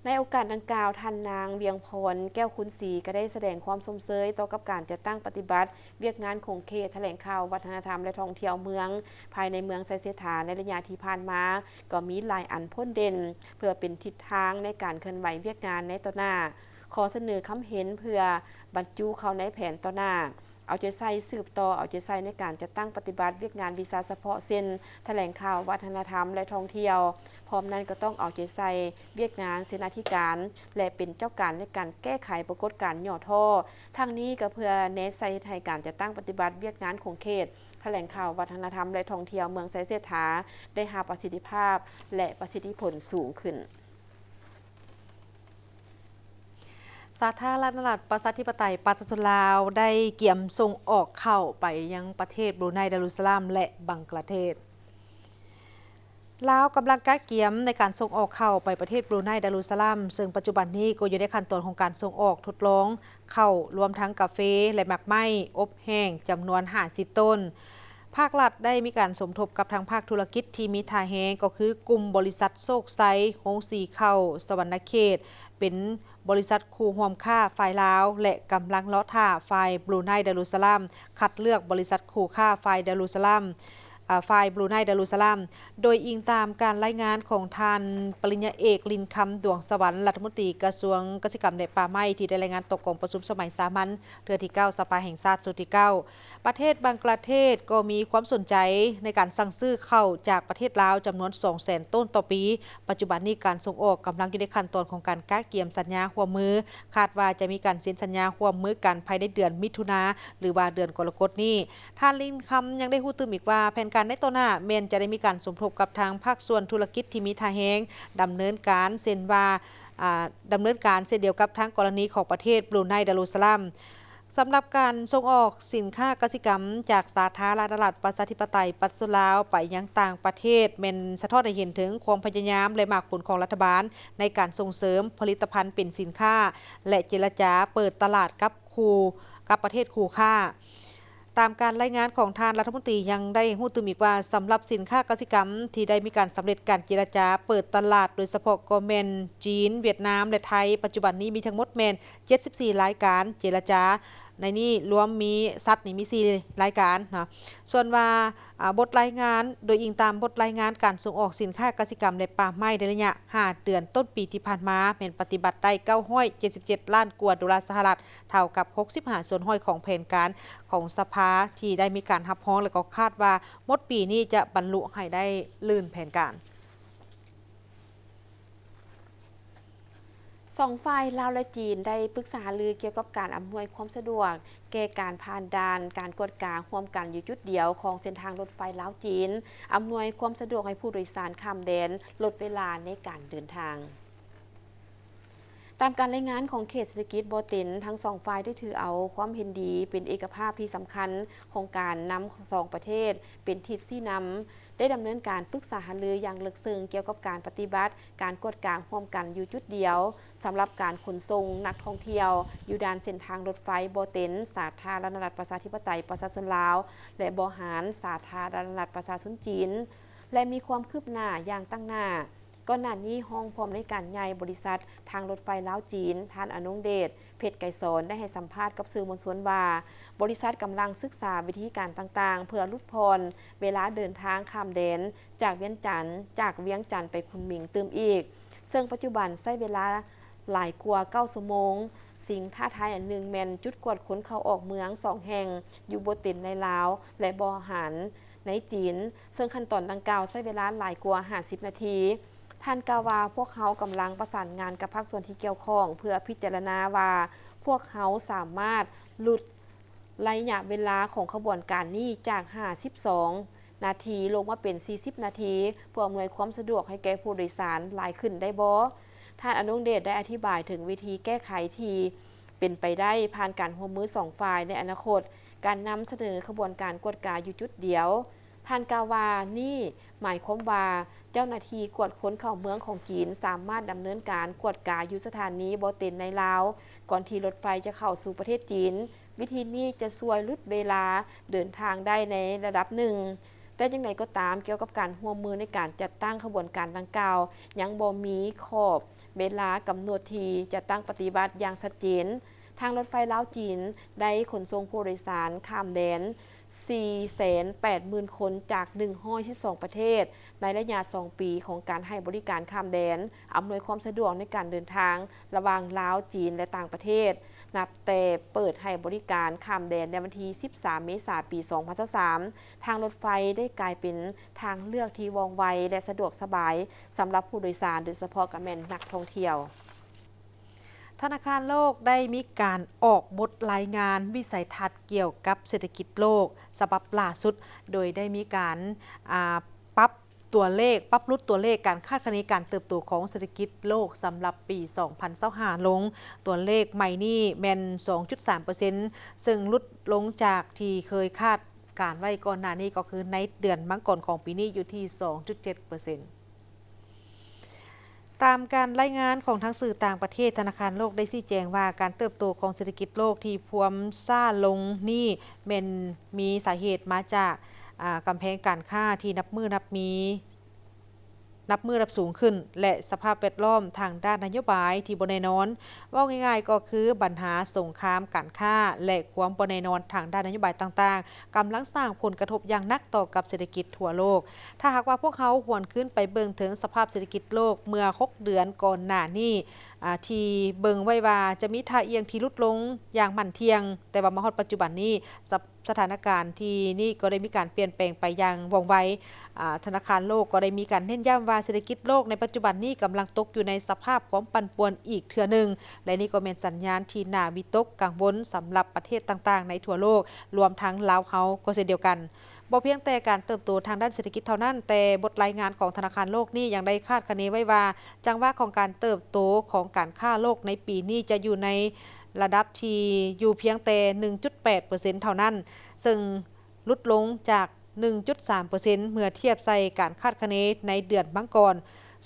ໃນໂອກາດດັ່ງກ່າວ, ທ່ານນາງ ວຽງພອນ ແກ້ວຄູນສີ ກໍໄດ້ສະແດງຄວາມຊົມເຊີຍຕໍ່ກັບການຈັດຕັ້ງປະຕິບັດວຽກງານຂົງເຂດຖະແຫຼງຂ່າວ ວັດທະນະທຳ ແລະ ທ່ອງທ່ຽວເມືອງ ພາຍໃນເມືອງໄຊເສດຖາ ໃນໄລຍະທີ່ຜ່ານມາ ກໍມີຫຼາຍອັນພົ້ນເດັ່ນ ເພື່ອເປັນທິດທາງໃນການເຄື່ອນໄຫວວຽກງານໃນຕໍ່ໜ້າ. ຂໍສະເໜີຄຳເຫັນເພື່ອບັນຈຸເຂົ້າໃນແຜນຕໍ່ໜ້າ. ເອົາໃຈໃສ່ສືບຕໍ່ເອົາໃຈໃສ່ໃນການຈັດຕັ້ງປະຕິບັດວຽກງານວິຊາສະເພາະ ເຊັ່ນ ຖະແຫຼງຂ່າວ ວັດທະນະທຳ ແລະ ທ່ອງທ່ຽວ. ພ້ອມນັ້ນກໍຕ້ອງເອົາໃຈໃສ່ວຽກງານເສນາທິການ ແລະ ເປັນເຈົ້າການໃນການແກ້ໄຂປາກົດການຫຍໍ້ທໍ້. ທັງນີ້ກໍເພື່ອແນໃສ່ເຮັດໃຫ້ການຈັດຕັ້ງປະຕິບັດວຽກງານຂົງເຂດ ຖະແຫຼງຂ່າວ ວັດທະນະທຳ ແລະ ທ່ອງທ່ຽວເມືອງໄຊເສດຖາ ໄດ້ຮັບປະສິດທິພາບ ແລະ ປະສິດທິຜົນສູງຂຶ້ນ. ສາທາລະນະລັດ ປະຊາທິປະໄຕ ປະຊາຊົນລາວ ໄດ້ກຽມສົ່ງອອກເຂົ້າໄປຍັງປະເທດບຣູໄນ ດາລຸດສະລາມ ແລະ ບັງກະລາເທດ. ລາວກຳລັງກະກຽມໃນການສົ່ງອອກເຂົ້າໄປປະເທດບຣູໄນ ດາລຸດສະລາມ, ເຊິ່ງປັດຈຸບັນນີ້ກໍຢູ່ໃນຂັ້ນຕອນຂອງການສົ່ງອອກທົດລອງເຂົ້າ, ລວມທັງກາເຟ ແລະ ໝາກໄມ້ອົບແຫ້ງ ຈຳນວນຫ້າສິບໂຕນ. ພາກລັດໄດ້ມີການສົມທົບກັບທາງພາກທຸລະກິດທີ່ມີທ່າແຮງ ກໍຄືກຸ່ມບໍລິສັດໂຊກໄຊ ໂຮງສີເຂົ້າສະຫວັນນະເຂດ ເປັນບໍລິສັດຄູ່ຮ່ວມຄ້າຝ່າຍລາວ ແລະ ກຳລັງລໍຖ້າຝ່າຍບຣູໄນ ດາລຸດສະລາມ ຄັດເລືອກບໍລິສັດຄູ່ຄ້າຝ່າຍດາລຸດສະລາມ ອາ ຝ່າຍບຣູໄນ ດາລຸດສະລາມ. ໂດຍອີງຕາມການລາຍງານຂອງທ່ານ ປະລິນຍາເອກ ລິນຄຳ ດວງສະຫວັນ ລັດຖະມົນຕີກະຊວງກະສິກຳ ແລະ ປ່າໄມ້ ທີ່ໄດ້ລາຍງານຕໍ່ກອງປະຊຸມສະໄໝສາມັນເທື່ອທີເກົ້າ ສະພາແຫ່ງຊາດຊຸດທີເກົ້າ. ປະເທດບັງກະລາເທດກໍມີຄວາມສົນໃຈໃນການສັ່ງຊື້ເຂົ້າຈາກປະເທດລາວຈຳນວນສອງແສນໂຕນຕໍ່ປີ. ປັດຈຸບັນນີ້ການສົ່ງອອກກຳລັງຢູ່ໃນຂັ້ນຕອນຂອງການກະກຽມສັນຍາຮ່ວມມື, ຄາດວ່າຈະມີການເຊັນສັນຍາຮ່ວມມືກັນພາຍໃນເດືອນມິຖຸນາ ຫຼືວ່າເດືອນກໍລະກົດນີ້. ທ່ານລິນຄຳຍັງໄດ້ຮູ້ຕື່ມອີກວ່າ ແຜນການໃນຕໍ່ໜ້າແມ່ນຈະໄດ້ມີການສົມທົບກັບທາງພາກສ່ວນທຸລະກິດທີ່ມີທ່າແຮງ ດຳເນີນການເຊັ່ນວ່າ ອາ ດຳເນີນການເຊັ່ນດຽວກັບທາງກໍລະນີຂອງປະເທດບຣູໄນ ດາລຸດສະລາມ. ສຳລັບການສົ່ງອອກສິນຄ້າກະສິກຳຈາກສາທາລະນະລັດ ປະຊາທິປະໄຕ ປະຊາຊົນລາວ ໄປຍັງຕ່າງປະເທດ ແມ່ນສະທ້ອນໃຫ້ເຫັນເຖິງຄວາມພະຍາຍາມ ແລະ ໝາກຜົນຂອງລັດຖະບານໃນການສົ່ງເສີມຜະລິດຕະພັນເປັນສິນຄ້າ ແລະ ເຈລະຈາເປີດຕະຫຼາດກັບຄູ່ ກັບປະເທດຄູ່ຄ້າ. ຕາມການລາຍງານຂອງທ່ານລັດຖະມົນຕີ ຍັງໄດ້ຮູ້ຕື່ມອີກວ່າ ສຳລັບສິນຄ້າກະສິກຳທີ່ໄດ້ມີການສຳເລັດການເຈລະຈາເປີດຕະຫຼາດ ໂດຍສະເພາະກໍແມ່ນຈີນ, ຫວຽດນາມ ແລະ ໄທ, ປັດຈຸບັນນີ້ມີທັງໝົດແມ່ນເຈັດສິບສີ່ລາຍການເຈລະຈາ. ໃນນີ້ລວມມີສັດນີ້ມີສີ່ລາຍການເນາະ. ສ່ວນວ່າ ອາ ບົດລາຍງານ, ໂດຍອີງຕາມບົດລາຍງານການສົ່ງອອກສິນຄ້າກະສິກຳ ແລະ ປ່າໄມ້ ໃນໄລຍະຫ້າເດືອນຕົ້ນປີທີ່ຜ່ານມາ ແມ່ນປະຕິບັດໄດ້ເກົ້າຮ້ອຍເຈັດສິບເຈັດລ້ານກວ່າໂດລາສະຫະລັດ, ເທົ່າກັບຫົກສິບຫ້າສ່ວນຮ້ອຍຂອງແຜນການຂອງສະພາທີ່ໄດ້ມີການຮັບຮອງ ແລະ ກໍຄາດວ່າໝົດປີນີ້ຈະບັນລຸໃຫ້ໄດ້ລື່ນແຜນການ. ສອງຝ່າຍລາວ ແລະ ຈີນ ໄດ້ປຶກສາຫາລືກ່ຽວກັບການອຳນວຍຄວາມສະດວກແກ່ການຜ່ານດ່ານການກວດກາຮ່ວມກັນຢູ່ຈຸດດຽວຂອງເສັ້ນທາງລົດໄຟລາວ-ຈີນ, ອຳນວຍຄວາມສະດວກໃຫ້ຜູ້ໂດຍສານຂ້າມແດນ, ລົດເວລາໃນການເດີນທາງ. ຕາມການລາຍງານຂອງເຂດເສດຖະກິດບໍ່ເຕັນ, ທັງສອງຝ່າຍໄດ້ຖືເອົາຄວາມເຫັນດີເປັນເອກະພາບທີ່ສຳຄັນຂອງການນຳສອງປະເທດເປັນທິດຊີ້ນຳ, ໄດ້ດຳເນີນການປຶກສາຫາລືຢ່າງເລິກເຊິ່ງກ່ຽວກັບການປະຕິບັດການກວດກາຮ່ວມກັນຢູ່ຈຸດດຽວ ສຳລັບການຂົນສົ່ງນັກທ່ອງທ່ຽວຢູ່ດ່ານເສັ້ນທາງລົດໄຟບໍ່ເຕັນ ສາທາລະນະລັດ ປະຊາທິປະໄຕ ປະຊາຊົນລາວ ແລະ ບໍ່ຫານ ສາທາລະນະລັດ ປະຊາຊົນຈີນ ແລະ ມີຄວາມຄືບໜ້າຢ່າງຕັ້ງໜ້າ. ກ່ອນໜ້ານີ້ ຮອງຜູ້ອຳນວຍການໃຫຍ່ບໍລິສັດທາງລົດໄຟລາວ-ຈີນ ທ່ານ ອະນົງເດດ ເພັດໄກສອນ ໄດ້ໃຫ້ສຳພາດກັບສື່ມວນຊົນວ່າ ບໍລິສັດກຳລັງສຶກສາວິທີການຕ່າງໆ ເພື່ອຫຼຸດຜ່ອນເວລາເດີນທາງຂ້າມແດນຈາກວຽງຈັນ, ຈາກວຽງຈັນໄປຄຸນໝິງຕື່ມອີກ, ເຊິ່ງປັດຈຸບັນໃຊ້ເວລາຫຼາຍກວ່າເກົ້າຊົ່ວໂມງ. ສິ່ງທ້າທາຍອັນໜຶ່ງແມ່ນຈຸດກວດຄົນເຂົ້າອອກເມືອງສອງແຫ່ງ ຢູ່ບໍ່ເຕັນໃນລາວ ແລະ ບໍ່ຫານໃນຈີນ, ເຊິ່ງຂັ້ນຕອນດັ່ງກ່າວໃຊ້ເວລາຫຼາຍກວ່າຫ້າສິບນາທີ. ທ່ານກ່າວວ່າ, ພວກເຮົາກຳລັງປະສານງານກັບພາກສ່ວນທີ່ກ່ຽວຂ້ອງ ເພື່ອພິຈາລະນາວ່າພວກເຮົາສາມາດຫຼຸດໄລຍະເວລາຂອງຂະບວນການນີ້ຈາກຫ້າສິບສອງນາທີລົງມາເປັນສີ່ສິບນາທີ ເພື່ອອຳນວຍຄວາມສະດວກໃຫ້ແກ່ຜູ້ໂດຍສານຫຼາຍຂຶ້ນໄດ້ບໍ່? ທ່ານ ອະນົງເດດ ໄດ້ອະທິບາຍເຖິງວິທີແກ້ໄຂທີ່ເປັນໄປໄດ້ຜ່ານການຮ່ວມມືສອງຝ່າຍໃນອະນາຄົດ, ການນຳສະເໜີຂະບວນການກວດກາຢູ່ຈຸດດຽວ. ທ່ານກ່າວວ່າ, ນີ້ໝາຍຄວາມວ່າເຈົ້າໜ້າທີ່ກວດຄົນເຂົ້າເມືອງຂອງຈີນສາມາດດຳເນີນການກວດກາຢູ່ສະຖານີບໍ່ເຕັນໃນລາວ ກ່ອນທີ່ລົດໄຟຈະເຂົ້າສູ່ປະເທດຈີນ. ວິທີນີ້ຈະຊ່ວຍຫຼຸດເວລາເດີນທາງໄດ້ໃນລະດັບໜຶ່ງ. ແຕ່ຢ່າງໃດກໍຕາມ, ກ່ຽວກັບການຮ່ວມມືໃນການຈັດຕັ້ງຂະບວນການດັ່ງກ່າວ, ຍັງບໍ່ມີຂອບເວລາກຳນົດທີ່ຈະຕັ້ງປະຕິບັດຢ່າງຊັດເຈນ. ທາງລົດໄຟລາວ-ຈີນໄດ້ຂົນສົ່ງຜູ້ໂດຍສານຂ້າມແດນສີ່ແສນແປດໝື່ນຄົນຈາກໜຶ່ງຮ້ອຍສິບສອງປະເທດ ໃນໄລຍະສອງປີຂອງການໃຫ້ບໍລິການຂ້າມແດນ, ອຳນວຍຄວາມສະດວກໃນການເດີນທາງລະຫວ່າງລາວ, ຈີນ ແລະ ຕ່າງປະເທດ, ນັບແຕ່ເປີດໃຫ້ບໍລິການຂ້າມແດນໃນວັນທີສິບສາມເມສາປີສອງພັນຊາວສາມ, ທາງລົດໄຟໄດ້ກາຍເປັນທາງເລືອກທີ່ວ່ອງໄວ ແລະ ສະດວກສະບາຍສຳລັບຜູ້ໂດຍສານ, ໂດຍສະເພາະກໍແມ່ນນັກທ່ອງທ່ຽວ. ທະນາຄານໂລກໄດ້ມີການອອກບົດລາຍງານວິໄສທັດກ່ຽວກັບເສດຖະກິດໂລກສະບັບລ່າສຸດ, ໂດຍໄດ້ມີການ, ອາ, ປັບຕົວເລກ, ປັບຫຼຸດຕົວເລກການຄາດຄະເນການເຕີບໂຕຂອງເສດຖະກິດໂລກສຳລັບປີສອງພັນຊາວຫ້າລົງ. ຕົວເລກໃໝ່ນີ້ແມ່ນສອງຈຸດສາມເປີເຊັນ ເຊິ່ງຫຼຸດລົງຈາກທີ່ເຄີຍຄາດການໄວ້ກ່ອນໜ້ານີ້, ກໍຄືໃນເດືອນມັງກອນຂອງປີນີ້ຢູ່ທີ່ສອງຈຸດເຈັດເປີເຊັນ. ຕາມການລາຍງານຂອງທາງສື່ຕ່າງປະເທດ, ທະນາຄານໂລກໄດ້ຊີ້ແຈງວ່າ ການເຕີບໂຕຂອງເສດຖະກິດໂລກທີ່ພວມຊ້າລົງນີ້ ແມ່ນມີສາເຫດມາຈາກ, ອາ, ກຳແພງການຄ້າທີ່ນັບມື້ນັບມີ, ນັບມື້ນັບສູງຂຶ້ນ ແລະ ສະພາບແວດລ້ອມທາງດ້ານນະໂຍບາຍທີ່ບໍ່ແນ່ນອນ. ເວົ້າງ່າຍໆກໍຄືບັນຫາສົງຄາມການຄ້າ ແລະ ຄວາມບໍ່ແນ່ນອນທາງດ້ານນະໂຍບາຍຕ່າງໆ ກຳລັງສ້າງຜົນກະທົບຢ່າງໜັກຕໍ່ກັບເສດຖະກິດທົ່ວໂລກ. ຖ້າຫາກວ່າພວກເຮົາຫວນຄືນໄປເບິ່ງເຖິງສະພາບເສດຖະກິດໂລກເມື່ອຫົກເດືອນກ່ອນໜ້ານີ້, ອາ, ທີ່ເບິ່ງໄວ້ວ່າຈະມີທ່າອ່ຽງທີ່ຫຼຸດລົງຢ່າງໝັ້ນທ່ຽງ, ແຕ່ວ່າມາຮອດປັດຈຸບັນນີ້, ສະ, ສະຖານະການທີ່ນີ້ກໍໄດ້ມີການປ່ຽນແປງໄປຢ່າງວ່ອງໄວ. ອາ, ທະນາຄານໂລກກໍໄດ້ມີການເນັ້ນຢ້ຳວ່າ ເສດຖະກິດໂລກໃນປັດຈຸບັນນີ້ກຳລັງຕົກຢູ່ໃນສະພາບຄວາມປັ່ນປ່ວນອີກເທື່ອໜຶ່ງ, ແລະ ນີ້ກໍແມ່ນສັນຍານທີ່ໜ້າວິຕົກກັງວົນສຳລັບປະເທດຕ່າງໆໃນທົ່ວໂລກ, ລວມທັງລາວເຮົາກໍເຊັ່ນດຽວກັນ. ບໍ່ພຽງແຕ່ການເຕີບໂຕທາງດ້ານເສດຖະກິດເທົ່ານັ້ນ, ແຕ່ບົດລາຍງານຂອງທະນາຄານໂລກນີ້ຍັງໄດ້ຄາດຄະເນໄວ້ວ່າ ຈັງຫວະຂອງການເຕີບໂຕຂອງການຄ້າໂລກໃນປີນີ້ຈະຢູ່ໃນລະດັບທີ່ຢູ່ພຽງແຕ່ໜຶ່ງຈຸດແປດເປີເຊັນເທົ່ານັ້ນ, ເຊິ່ງຫຼຸດລົງຈາກໜຶ່ງຈຸດສາມເປີເຊັນ ເມື່ອທຽບໃສ່ການຄາດຄະເນໃນເດືອນມັງກອນ.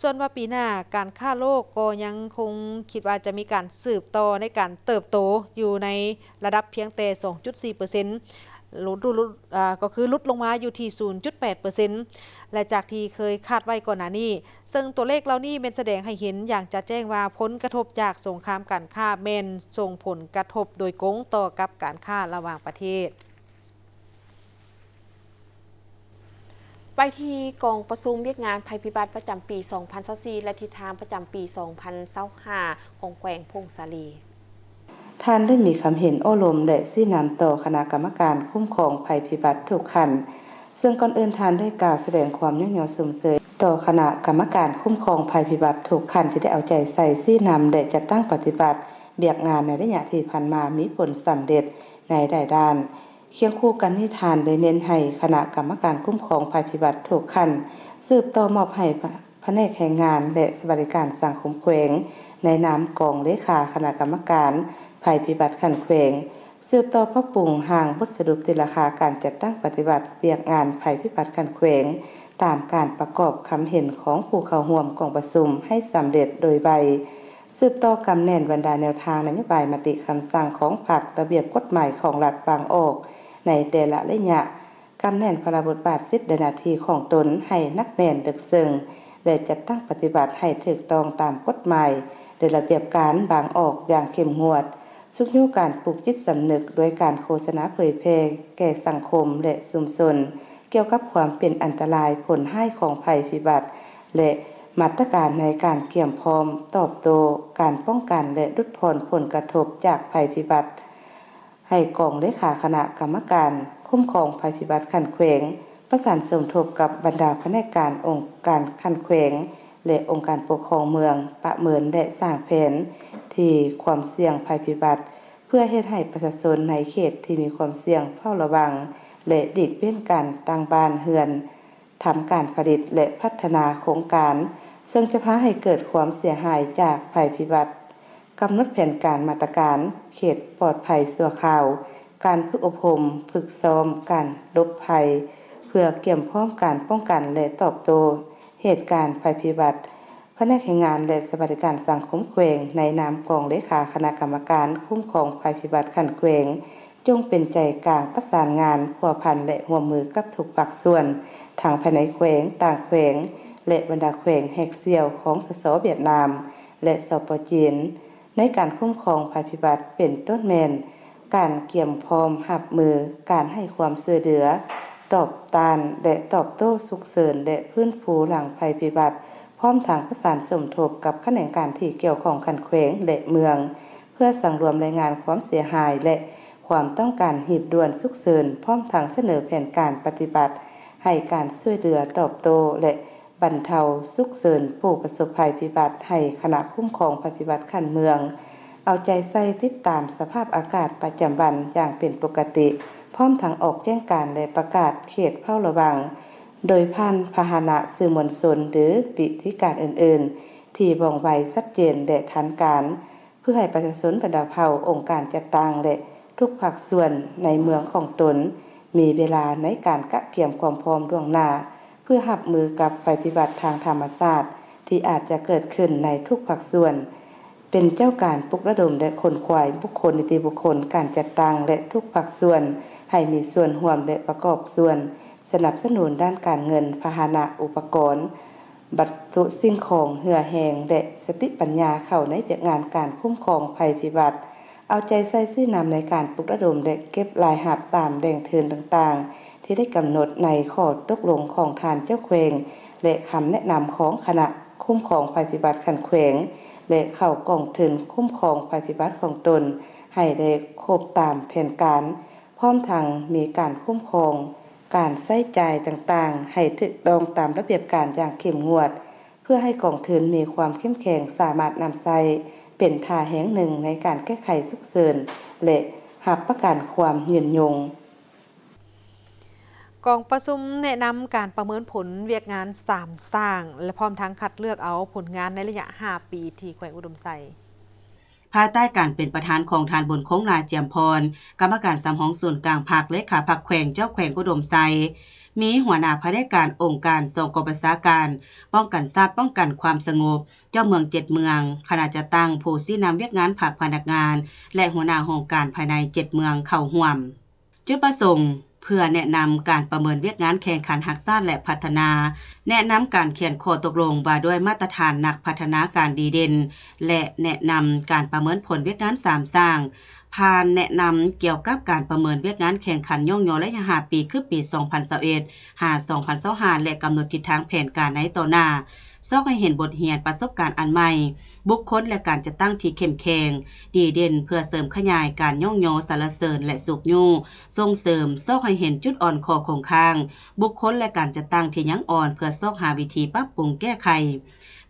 ສ່ວນວ່າປີໜ້າ, ການຄ້າໂລກກໍຍັງຄົງຄິດວ່າຈະມີການສືບຕໍ່ໃນການເຕີບໂຕຢູ່ໃນລະດັບພຽງແຕ່ສອງຈຸດສີ່ເປີເຊັນ ຫຼຸດ, ຫຼຸດ, ເອີ່, ກໍຄືຫຼຸດລົງມາຢູ່ທີ່ສູນຈຸດແປດເປີເຊັນ ແລະ ຈາກທີ່ເຄີຍຄາດໄວ້ກ່ອນໜ້ານີ້, ເຊິ່ງຕົວເລກເຫຼົ່ານີ້ແມ່ນສະແດງໃຫ້ເຫັນຢ່າງຈະແຈ້ງວ່າ ຜົນກະທົບຈາກສົງຄາມການຄ້າແມ່ນສົ່ງຜົນກະທົບໂດຍກົງຕໍ່ກັບການຄ້າລະຫວ່າງປະເທດ. ໄປທີ່ກອງປະຊຸມວຽກງານໄພພິບັດປະຈຳປີສອງພັນຊາວສີ່ ແລະ ທິດທາງປະຈຳປີສອງພັນຊາວຫ້າ ຂອງແຂວງຜົ້ງສາລີ. ທ່ານໄດ້ມີຄຳເຫັນໂອ້ລົມ ແລະ ຊີ້ນຳຕໍ່ຄະນະກຳມະການຄຸ້ມຄອງໄພພິບັດທຸກຂັ້ນ, ເຊິ່ງກ່ອນອື່ນທ່ານໄດ້ກ່າວສະແດງຄວາມຍ້ອງຍໍຊົມເຊີຍຕໍ່ຄະນະກຳມະການຄຸ້ມຄອງໄພພິບັດທຸກຂັ້ນ ທີ່ໄດ້ເອົາໃຈໃສ່ຊີ້ນຳ ແລະ ຈັດຕັ້ງປະຕິບັດວຽກງານໃນໄລຍະທີ່ຜ່ານມາມີຜົນສຳເລັດໃນຫຼາຍດ້ານ. ຄຽງຄູ່ກັນນີ້, ທ່ານໄດ້ເນັ້ນໃຫ້ຄະນະກຳມະການຄຸ້ມຄອງໄພພິບັດທຸກຂັ້ນ ສືບຕໍ່ມອບໃຫ້ ພະແນກແຮງງານ ແລະ ສະຫວັດດີການສັງຄົມແຂວງ ໃນນາມກອງເລຂາຄະນະກຳມະການໄພພິບັດຂັ້ນແຂວງ ສືບຕໍ່ປັບປຸງຮ່າງບົດສະຫຼຸບຕີລາຄາການຈັດຕັ້ງປະຕິບັດວຽກງານໄພພິບັດຂັ້ນແຂວງ ຕາມການປະກອບຄຳເຫັນຂອງຜູ້ເຂົ້າຮ່ວມກອງປະຊຸມໃຫ້ສຳເລັດໂດຍໄວ, ສືບຕໍ່ກຳແໜ້ນບັນດາແນວທາງນະໂຍບາຍ, ມະຕິຄຳສັ່ງຂອງພັກ, ລະບຽບກົດໝາຍຂອງລັດວາງອອກໃນແຕ່ລະໄລຍະ, ກຳແໜ້ນພາລະບົດບາດ, ສິດ ແລະ ໜ້າທີ່ຂອງຕົນໃຫ້ໜັກແໜ້ນເລິກເຊິ່ງ ແລະ ຈັດຕັ້ງປະຕິບັດໃຫ້ຖືກຕ້ອງຕາມກົດໝາຍ ແລະ ລະບຽບການວາງອອກຢ່າງເຂັ້ມງວດ, ຊຸກຍູ້ການປູກຈິດສຳນຶກດ້ວຍການໂຄສະນາເຜີຍແຜ່ແກ່ສັງຄົມ ແລະ ຊຸມຊົນ ກ່ຽວກັບຄວາມເປັນອັນຕະລາຍ, ຜົນຮ້າຍຂອງໄພພິບັດ ແລະ ມາດຕະການໃນການກຽມພ້ອມຕອບໂຕ້ການປ້ອງກັນ ແລະ ຫຼຸດຜ່ອນຜົນກະທົບຈາກໄພພິບັດ, ໃຫ້ກອງເລຂາຄະນະກຳມະການຄຸ້ມຄອງໄພພິບັດຂັ້ນແຂວງ ປະສານສົມທົບກັບບັນດາພະແນກການອົງການຂັ້ນແຂວງ ແລະ ອົງການປົກຄອງເມືອງ ປະເມີນ ແລະ ສ້າງແຜນທີ່ຄວາມສ່ຽງໄພພິບັດ ເພື່ອເຮັດໃຫ້ປະຊາຊົນໃນເຂດທີ່ມີຄວາມສ່ຽງເຝົ້າລະວັງ ແລະ ຫຼີກເວັ້ນການຕັ້ງບ້ານເຮືອນ, ທຳການຜະລິດ ແລະ ພັດທະນາໂຄງການ, ເຊິ່ງຈະພາໃຫ້ເກີດຄວາມເສຍຫາຍຈາກໄພພິບັດ. ກຳນົດແຜນການມາດຕະການເຂດປອດໄພຊົ່ວຄາວ, ການຝຶກອົບຮົມ, ຝຶກຊ້ອມການຫຼົບໄພ ເພື່ອກຽມພ້ອມການປ້ອງກັນ ແລະ ຕອບໂຕ້ເຫດການໄພພິບັດ. ພະແນກແຮງງານ ແລະ ສະຫວັດດີການສັງຄົມແຂວງ ໃນນາມກອງເລຂາຄະນະກຳມະການຄຸ້ມຄອງໄພພິບັດຂັ້ນແຂວງ ຈົ່ງເປັນໃຈກາງປະສານງານພົວພັນ ແລະ ຮ່ວມມືກັບທຸກພາກສ່ວນ ທັງພາຍໃນແຂວງ, ຕ່າງແຂວງ ແລະ ບັນດາແຂວງແຮກສ່ຽວຂອງ ສສ ຫວຽດນາມ ແລະ ສປ ຈີນ ໃນການຄຸ້ມຄອງໄພພິບັດ ເປັນຕົ້ນແມ່ນ ການກຽມພ້ອມຮັບມື, ການໃຫ້ຄວາມຊ່ວຍເຫຼືອ, ຕອບຕ້ານ ແລະ ຕອບໂຕ້ສຸກເສີນ ແລະ ຟື້ນຟູຫຼັງໄພພິບັດ, ພ້ອມທັງປະສານສົມທົບກັບຂະແໜງການທີ່ກ່ຽວຂ້ອງຂັ້ນແຂວງ ແລະ ເມືອງ ເພື່ອສັງລວມລາຍງານຄວາມເສຍຫາຍ ແລະ ຄວາມຕ້ອງການຮີບດ່ວນສຸກເສີນ, ພ້ອມທັງສະເໜີແຜນການປະຕິບັດໃຫ້ການຊ່ວຍເຫຼືອຕອບໂຕ້ ແລະ ບັນເທົາສຸກເສີນຜູ້ປະສົບໄພພິບັດໃຫ້ຄະນະຄຸ້ມຄອງໄພພິບັດຂັ້ນເມືອງ ເອົາໃຈໃສ່ຕິດຕາມສະພາບອາກາດປະຈຳວັນຢ່າງເປັນປົກກະຕິ, ພ້ອມທັງອອກແຈ້ງການ ແລະ ປະກາດເຂດເຝົ້າລະວັງ ໂດຍຜ່ານພາຫະນະສື່ມວນຊົນ ຫຼື ວິທີການອື່ນໆ ທີ່ວ່ອງໄວ, ຊັດເຈນ ແລະ ທັນການ, ເພື່ອໃຫ້ປະຊາຊົນບັນດາເຜົ່າ, ອົງການຈັດຕັ້ງ ແລະ ທຸກພາກສ່ວນໃນເມືອງຂອງຕົນ ມີເວລາໃນການກະກຽມຄວາມພ້ອມລ່ວງໜ້າ ເພື່ອຮັບມືກັບໄພພິບັດທາງທຳມະຊາດທີ່ອາດຈະເກີດຂຶ້ນໃນທຸກພາກສ່ວນ, ເປັນເຈົ້າການປຸກລະດົມ ແລະ ຂົນຂວາຍບຸກຄົນ, ນິຕິບຸກຄົນ, ການຈັດຕັ້ງ ແລະ ທຸກພາກສ່ວນ ໃຫ້ມີສ່ວນຮ່ວມ ແລະ ປະກອບສ່ວນສະໜັບສະໜູນດ້ານການເງິນ, ພາຫະນະ, ອຸປະກອນ, ວັດຖຸສິ່ງຂອງ, ເຫື່ອແຮງ ແລະ ສະຕິປັນຍາເຂົ້າໃນວຽກງານການຄຸ້ມຄອງໄພພິບັດ, ເອົາໃຈໃສ່ຊີ້ນຳໃນການປຸກລະດົມ ແລະ ເກັບລາຍຮັບຕາມແຫຼ່ງທຶນຕ່າງໆ ທີ່ໄດ້ກຳນົດໃນຂໍ້ຕົກລົງຂອງທ່ານເຈົ້າແຂວງ ແລະ ຄຳແນະນຳຂອງຄະນະຄຸ້ມຄອງໄພພິບັດຂັ້ນແຂວງ ແລະ ເຂົ້າກອງທຶນຄຸ້ມຄອງໄພພິບັດຂອງຕົນ ໃຫ້ໄດ້ຄົບຕາມແຜນການ, ພ້ອມທັງມີການຄຸ້ມຄອງການໃຊ້ຈ່າຍຕ່າງໆ ໃຫ້ຖືກຕ້ອງຕາມລະບຽບການຢ່າງເຂັ້ມງວດ, ເພື່ອໃຫ້ກອງທຶນມີຄວາມເຂັ້ມແຂງ, ສາມາດນຳໃຊ້ເປັນທ່າແຮງໜຶ່ງໃນການແກ້ໄຂສຸກເສີນ ແລະ ຮັບປະກັນຄວາມຍືນຍົງ. ກອງປະຊຸມແນະນຳການປະເມີນຜົນວຽກງານສາມສ້າງ ແລະ ພ້ອມທັງຄັດເລືອກເອົາຜົນງານໃນໄລຍະຫ້າປີທີ່ແຂວງອຸດົມໄຊ. ພາຍໃຕ້ການເປັນປະທານຂອງທ່ານ ບຸນຄົງ ຫຼ້າຈຽມພອນ, ກຳມະການສຳຮອງສູນກາງພັກ, ເລຂາພັກແຂວງ, ເຈົ້າແຂວງອຸດົມໄຊ, ມີຫົວໜ້າພະແນກການ, ອົງການ, ສອງກອງບັນຊາການ, ປ້ອງກັນຊາດ, ປ້ອງກັນຄວາມສະຫງົບ, ເຈົ້າເມືອງເຈັດເມືອງ, ຄະນະຈັດຕັ້ງ, ຜູ້ຊີ້ນຳວຽກງານພັກ, ພະນັກງານ ແລະ ຫົວໜ້າຫ້ອງການພາຍໃນເຈັດເມືອງເຂົ້າຮ່ວມ. ຈຸດປະສົງ ເພື່ອແນະນຳການປະເມີນວຽກງານແຂ່ງຂັນຮັກຊາດ ແລະ ພັດທະນາ, ແນະນຳການຂຽນຂໍ້ຕົກລົງວ່າດ້ວຍມາດຕະຖານນັກພັດທະນາການດີເດັ່ນ ແລະ ແນະນຳການປະເມີນຜົນວຽກງານສາມສ້າງ, ຜ່ານແນະນຳກ່ຽວກັບການປະເມີນວຽກງານແຂ່ງຂັນຍ້ອງຍໍໄລຍະຫ້າປີ ຄືປີສອງພັນຊາວເອັດ ຫາ ສອງພັນຊາວຫ້າ ແລະ ກຳນົດທິດທາງແຜນການໃນຕໍ່ໜ້າ, ຊອກໃຫ້ເຫັນບົດຮຽນປະສົບການອັນໃໝ່, ບຸກຄົນ ແລະ ການຈັດຕັ້ງທີ່ເຂັ້ມແຂງ, ດີເດັ່ນ ເພື່ອເສີມຂະຫຍາຍການຍ້ອງຍໍ, ສັນລະເສີນ ແລະ ຊຸກຍູ້, ສົ່ງເສີມ, ຊອກໃຫ້ເຫັນຈຸດອ່ອນ, ຂໍ້ຄົງຄ້າງ, ບຸກຄົນ ແລະ ການຈັດຕັ້ງທີ່ຍັງອ່ອນ ເພື່ອຊອກຫາວິທີປັບປຸງແກ້ໄຂ.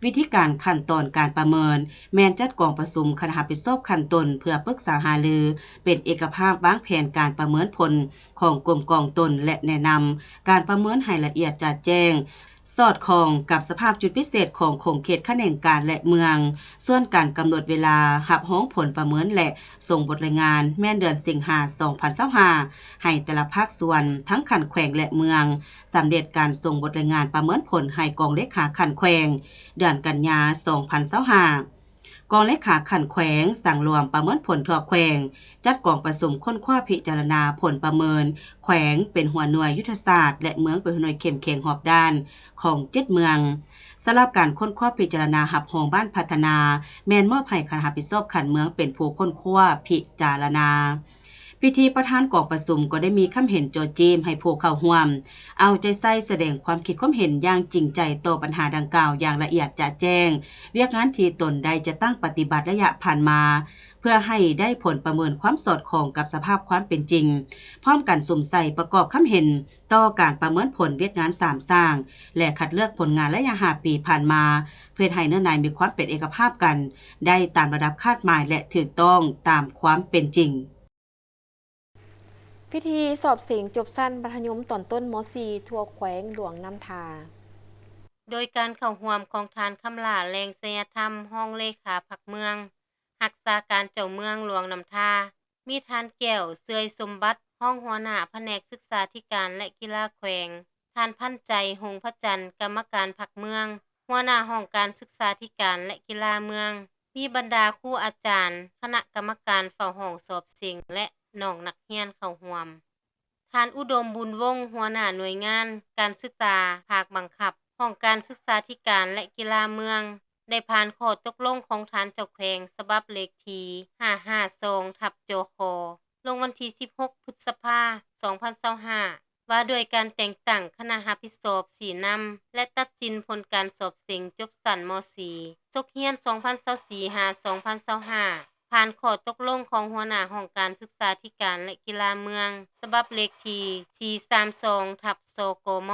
ວິທີການຂັ້ນຕອນການປະເມີນ ແມ່ນຈັດກອງປະຊຸມຄະນະຮັບຜິດຊອບຂັ້ນຕົ້ນ ເພື່ອປຶກສາຫາລືເປັນເອກະພາບ, ວາງແຜນການປະເມີນຜົນຂອງກົມກອງຕົນ ແລະ ແນະນຳການປະເມີນໃຫ້ລະອຽດຈະແຈ້ງ, ສອດຄ່ອງກັບສະພາບຈຸດພິເສດຂອງຂົງເຂດຂະແໜງການ ແລະ ເມືອງ. ສ່ວນການກຳນົດເວລາຮັບຮອງຜົນປະເມີນ ແລະ ສົ່ງບົດລາຍງານ ແມ່ນເດືອນສິງຫາ ສອງພັນຊາວຫ້າ ໃຫ້ແຕ່ລະພາກສ່ວນ ທັງຂັ້ນແຂວງ ແລະ ເມືອງ ສຳເລັດການສົ່ງບົດລາຍງານປະເມີນຜົນໃຫ້ກອງເລຂາຂັ້ນແຂວງ ເດືອນກັນຍາ ສອງພັນຊາວຫ້າ. ກອງເລຂາຂັ້ນແຂວງສັງລວມປະເມີນຜົນທົ່ວແຂວງ ຈັດກອງປະຊຸມຄົ້ນຄວ້າພິຈາລະນາຜົນປະເມີນແຂວງ ເປັນຫົວໜ່ວຍຍຸດທະສາດ ແລະ ເມືອງເປັນຫົວໜ່ວຍເຂັ້ມແຂງຮອບດ້ານຂອງເຈັດເມືອງ. ສຳລັບການຄົ້ນຄວ້າພິຈາລະນາຮັບຮອງບ້ານພັດທະນາ ແມ່ນມອບໃຫ້ຄະນະຮັບຜິດຊອບຂັ້ນເມືອງເປັນຜູ້ຄົ້ນຄວ້າພິຈາລະນາ. ພິທີປະທານກອງປະຊຸມກໍໄດ້ມີຄຳເຫັນເຈາະຈີ້ມໃຫ້ຜູ້ເຂົ້າຮ່ວມເອົາໃຈໃສ່ສະແດງຄວາມຄິດຄວາມເຫັນຢ່າງຈິງໃຈຕໍ່ບັນຫາດັ່ງກ່າວຢ່າງລະອຽດຈະແຈ້ງ, ວຽກງານທີ່ຕົນໄດ້ຈັດຕັ້ງປະຕິບັດໄລຍະຜ່ານມາ ເພື່ອໃຫ້ໄດ້ຜົນປະເມີນຄວາມສອດຄ່ອງກັບສະພາບຄວາມເປັນຈິງ, ພ້ອມກັນສຸມໃສ່ປະກອບຄຳເຫັນຕໍ່ການປະເມີນຜົນວຽກງານສາມສ້າງ ແລະ ຄັດເລືອກຜົນງານໄລຍະຫ້າປີຜ່ານມາ ເພື່ອເຮັດໃຫ້ເນື້ອໃນມີຄວາມເປັນເອກະພາບກັນ ໄດ້ຕາມລະດັບຄາດໝາຍ ແລະ ຖືກຕ້ອງຕາມຄວາມເປັນຈິງ. ພິທີສອບເສັງຈົບຊັ້ນມັດທະຍົມຕອນຕົ້ນ ມໍສີ່ ທົ່ວແຂວງຫຼວງນ້ຳທາ. ໂດຍການເຂົ້າຮ່ວມຂອງທ່ານ ຄຳຫຼ້າ ແລງໄຊຍະທຳ ຮອງເລຂາພັກເມືອງ, ຮັກສາການເຈົ້າເມືອງຫຼວງນ້ຳທາ, ມີທ່ານ ແກ້ວ ເຊື່ອຍສົມບັດ ຮອງຫົວໜ້າພະແນກສຶກສາທິການ ແລະ ກິລາແຂວງ, ທ່ານ ພັນໃຈ ຫົງພະຈັນ ກຳມະການພັກເມືອງ, ຫົວໜ້າຫ້ອງການສຶກສາທິການ ແລະ ກິລາເມືອງ, ມີບັນດາຄູອາຈານ, ຄະນະກຳມະການເຝົ້າຫ້ອງສອບເສັງ ແລະ ນ້ອງນັກຮຽນເຂົ້າຮ່ວມ. ທ່ານ ອຸດົມ ບຸນວົງ ຫົວໜ້າໜ່ວຍງານການສຶກສາພາກບັງຄັບ ຫ້ອງການສຶກສາທິການ ແລະ ກິລາເມືອງ ໄດ້ຜ່ານຂໍ້ຕົກລົງຂອງທ່ານເຈົ້າແຂວງ ສະບັບເລກທີຫ້າຫ້າສອງ ທັບ ຈຂ ລົງວັນທີສິບຫົກ ພຶດສະພາ ສອງພັນຊາວຫ້າ ວ່າດ້ວຍການແຕ່ງຕັ້ງຄະນະຮັບຜິດຊອບຊີ້ນຳ ແລະ ຕັດສິນຜົນການສອບເສັງຈົບຊັ້ນ ມໍສີ່ ສົກຮຽນ ສອງພັນຊາວສີ່ ຫາ ສອງພັນຊາວຫ້າ ຜ່ານຂໍ້ຕົກລົງຂອງຫົວໜ້າຫ້ອງການສຶກສາທິການ ແລະ ກິລາເມືອງ ສະບັບເລກທີສີ່ສາມສອງ ທັບ ສກມ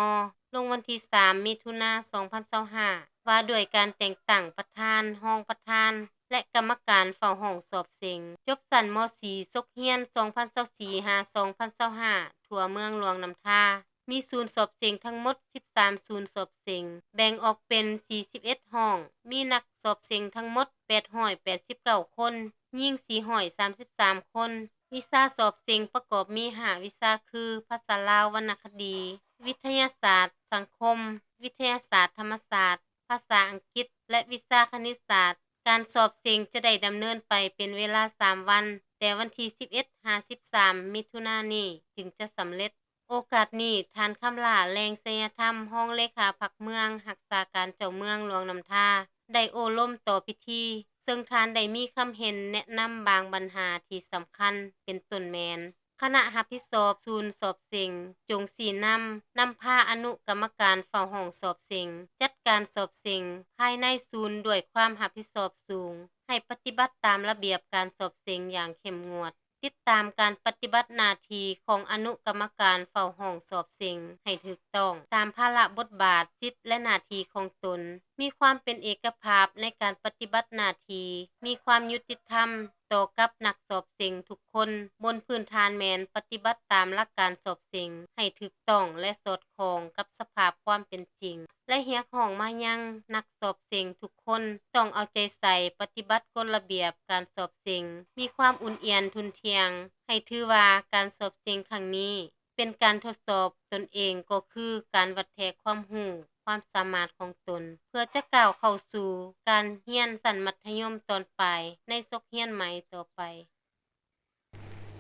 ລົງວັນທີສາມ ມິຖຸນາ ສອງພັນຊາວຫ້າ ວ່າດ້ວຍການແຕ່ງຕັ້ງປະທານ, ຮອງປະທານ ແລະ ກຳມະການເຝົ້າຫ້ອງສອບເສັງ ຈົບຊັ້ນ ມໍສີ່ ສົກຮຽນ ສອງພັນຊາວສີ່ ຫາ ສອງພັນຊາວຫ້າ ທົ່ວເມືອງຫຼວງນ້ຳທາ ມີສູນສອບເສັງທັງໝົດສິບສາມສູນສອບເສັງ, ແບ່ງອອກເປັນສີ່ສິບເອັດຫ້ອງ, ມີນັກສອບເສັງທັງໝົດແປດຮ້ອຍແປດສິບເກົ້າຄົນ, ຍິງສີ່ຮ້ອຍສາມສິບສາມຄົນ. ວິຊາສອບເສັງປະກອບມີຫ້າວິຊາຄື ພາສາລາວວັນນະຄະດີ, ວິທະຍາສາດສັງຄົມ, ວິທະຍາສາດທຳມະຊາດ, ພາສາອັງກິດ ແລະ ວິຊາຄະນິດສາດ. ການສອບເສັງຈະໄດ້ດຳເນີນໄປເປັນເວລາສາມວັນ, ແຕ່ວັນທີສິບເອັດ ຫາ ສິບສາມ ມິຖຸນານີ້ຈຶ່ງຈະສຳເລັດ. ໂອກາດນີ້ ທ່ານ ຄຳຫຼ້າ ແລງໄຊຍະທຳ ຮອງເລຂາພັກເມືອງ ຮັກສາການເຈົ້າເມືອງຫຼວງນ້ຳທາ ໄດ້ໂອ້ລົມຕໍ່ພິທີ, ເຊິ່ງທ່ານໄດ້ມີຄຳເຫັນແນະນຳບາງບັນຫາທີ່ສຳຄັນ ເປັນຕົ້ນແມ່ນ ຄະນະຮັບຜິດຊອບສູນສອບເສັງ ຈົ່ງຊີ້ນຳ, ນຳພາອະນຸກຳມະການເຝົ້າຫ້ອງສອບເສັງ ຈັດການສອບເສັງພາຍໃນສູນດ້ວຍຄວາມຮັບຜິດຊອບສູງ, ໃຫ້ປະຕິບັດຕາມລະບຽບການສອບເສັງຢ່າງເຂັ້ມງວດ, ຕິດຕາມການປະຕິບັດໜ້າທີ່ຂອງອະນຸກຳມະການເຝົ້າຫ້ອງສອບເສັງໃຫ້ຖືກຕ້ອງຕາມພາລະບົດບາດ, ສິດ ແລະ ໜ້າທີ່ຂອງຕົນ, ມີຄວາມເປັນເອກະພາບໃນການປະຕິບັດໜ້າທີ່, ມີຄວາມຍຸຕິທຳ ຕໍ່ກັບນັກສອບເສັງທຸກຄົນ ບົນພື້ນຖານແມ່ນປະຕິບັດຕາມຫຼັກການສອບເສັງໃຫ້ຖືກຕ້ອງ ແລະ ສອດຄ່ອງກັບສະພາບຄວາມເປັນຈິງ ແລະ ຮຽກຮ້ອງມາຍັງນັກສອບເສັງທຸກຄົນ ຕ້ອງເອົາໃຈໃສ່ປະຕິບັດກົດລະບຽບການສອບເສັງ, ມີຄວາມອຸ່ນອຽນທຸ່ນທ່ຽງ, ໃຫ້ຖືວ່າການສອບເສັງຄັ້ງນີ້ ເປັນການທົດສອບຕົນເອງ ກໍຄືການວັດແທກຄວາມຮູ້, ຄວາມສາມາດຂອງຕົນ ເພື່ອຈະກ້າວເຂົ້າສູ່ການຮຽນຊັ້ນມັດທະຍົມຕອນປາຍໃນສົກຮຽນໃໝ່ຕໍ່ໄປ.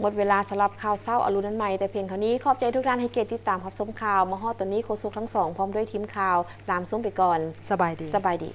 ໝົດເວລາສຳລັບຂ່າວເຊົ້າອະລຸນອັນໃໝ່ແຕ່ພຽງເທົ່ານີ້. ຂອບໃຈທຸກທ່ານໃຫ້ກຽດຕິດຕາມຮັບຊົມຂ່າວ. ມາຮອດຕອນນີ້ໂຄສົກທັງສອງພ້ອມດ້ວຍທີມຂ່າວລາມຊົມໄປກ່ອນ. ສະບາຍດີ. ສະບາຍດີ.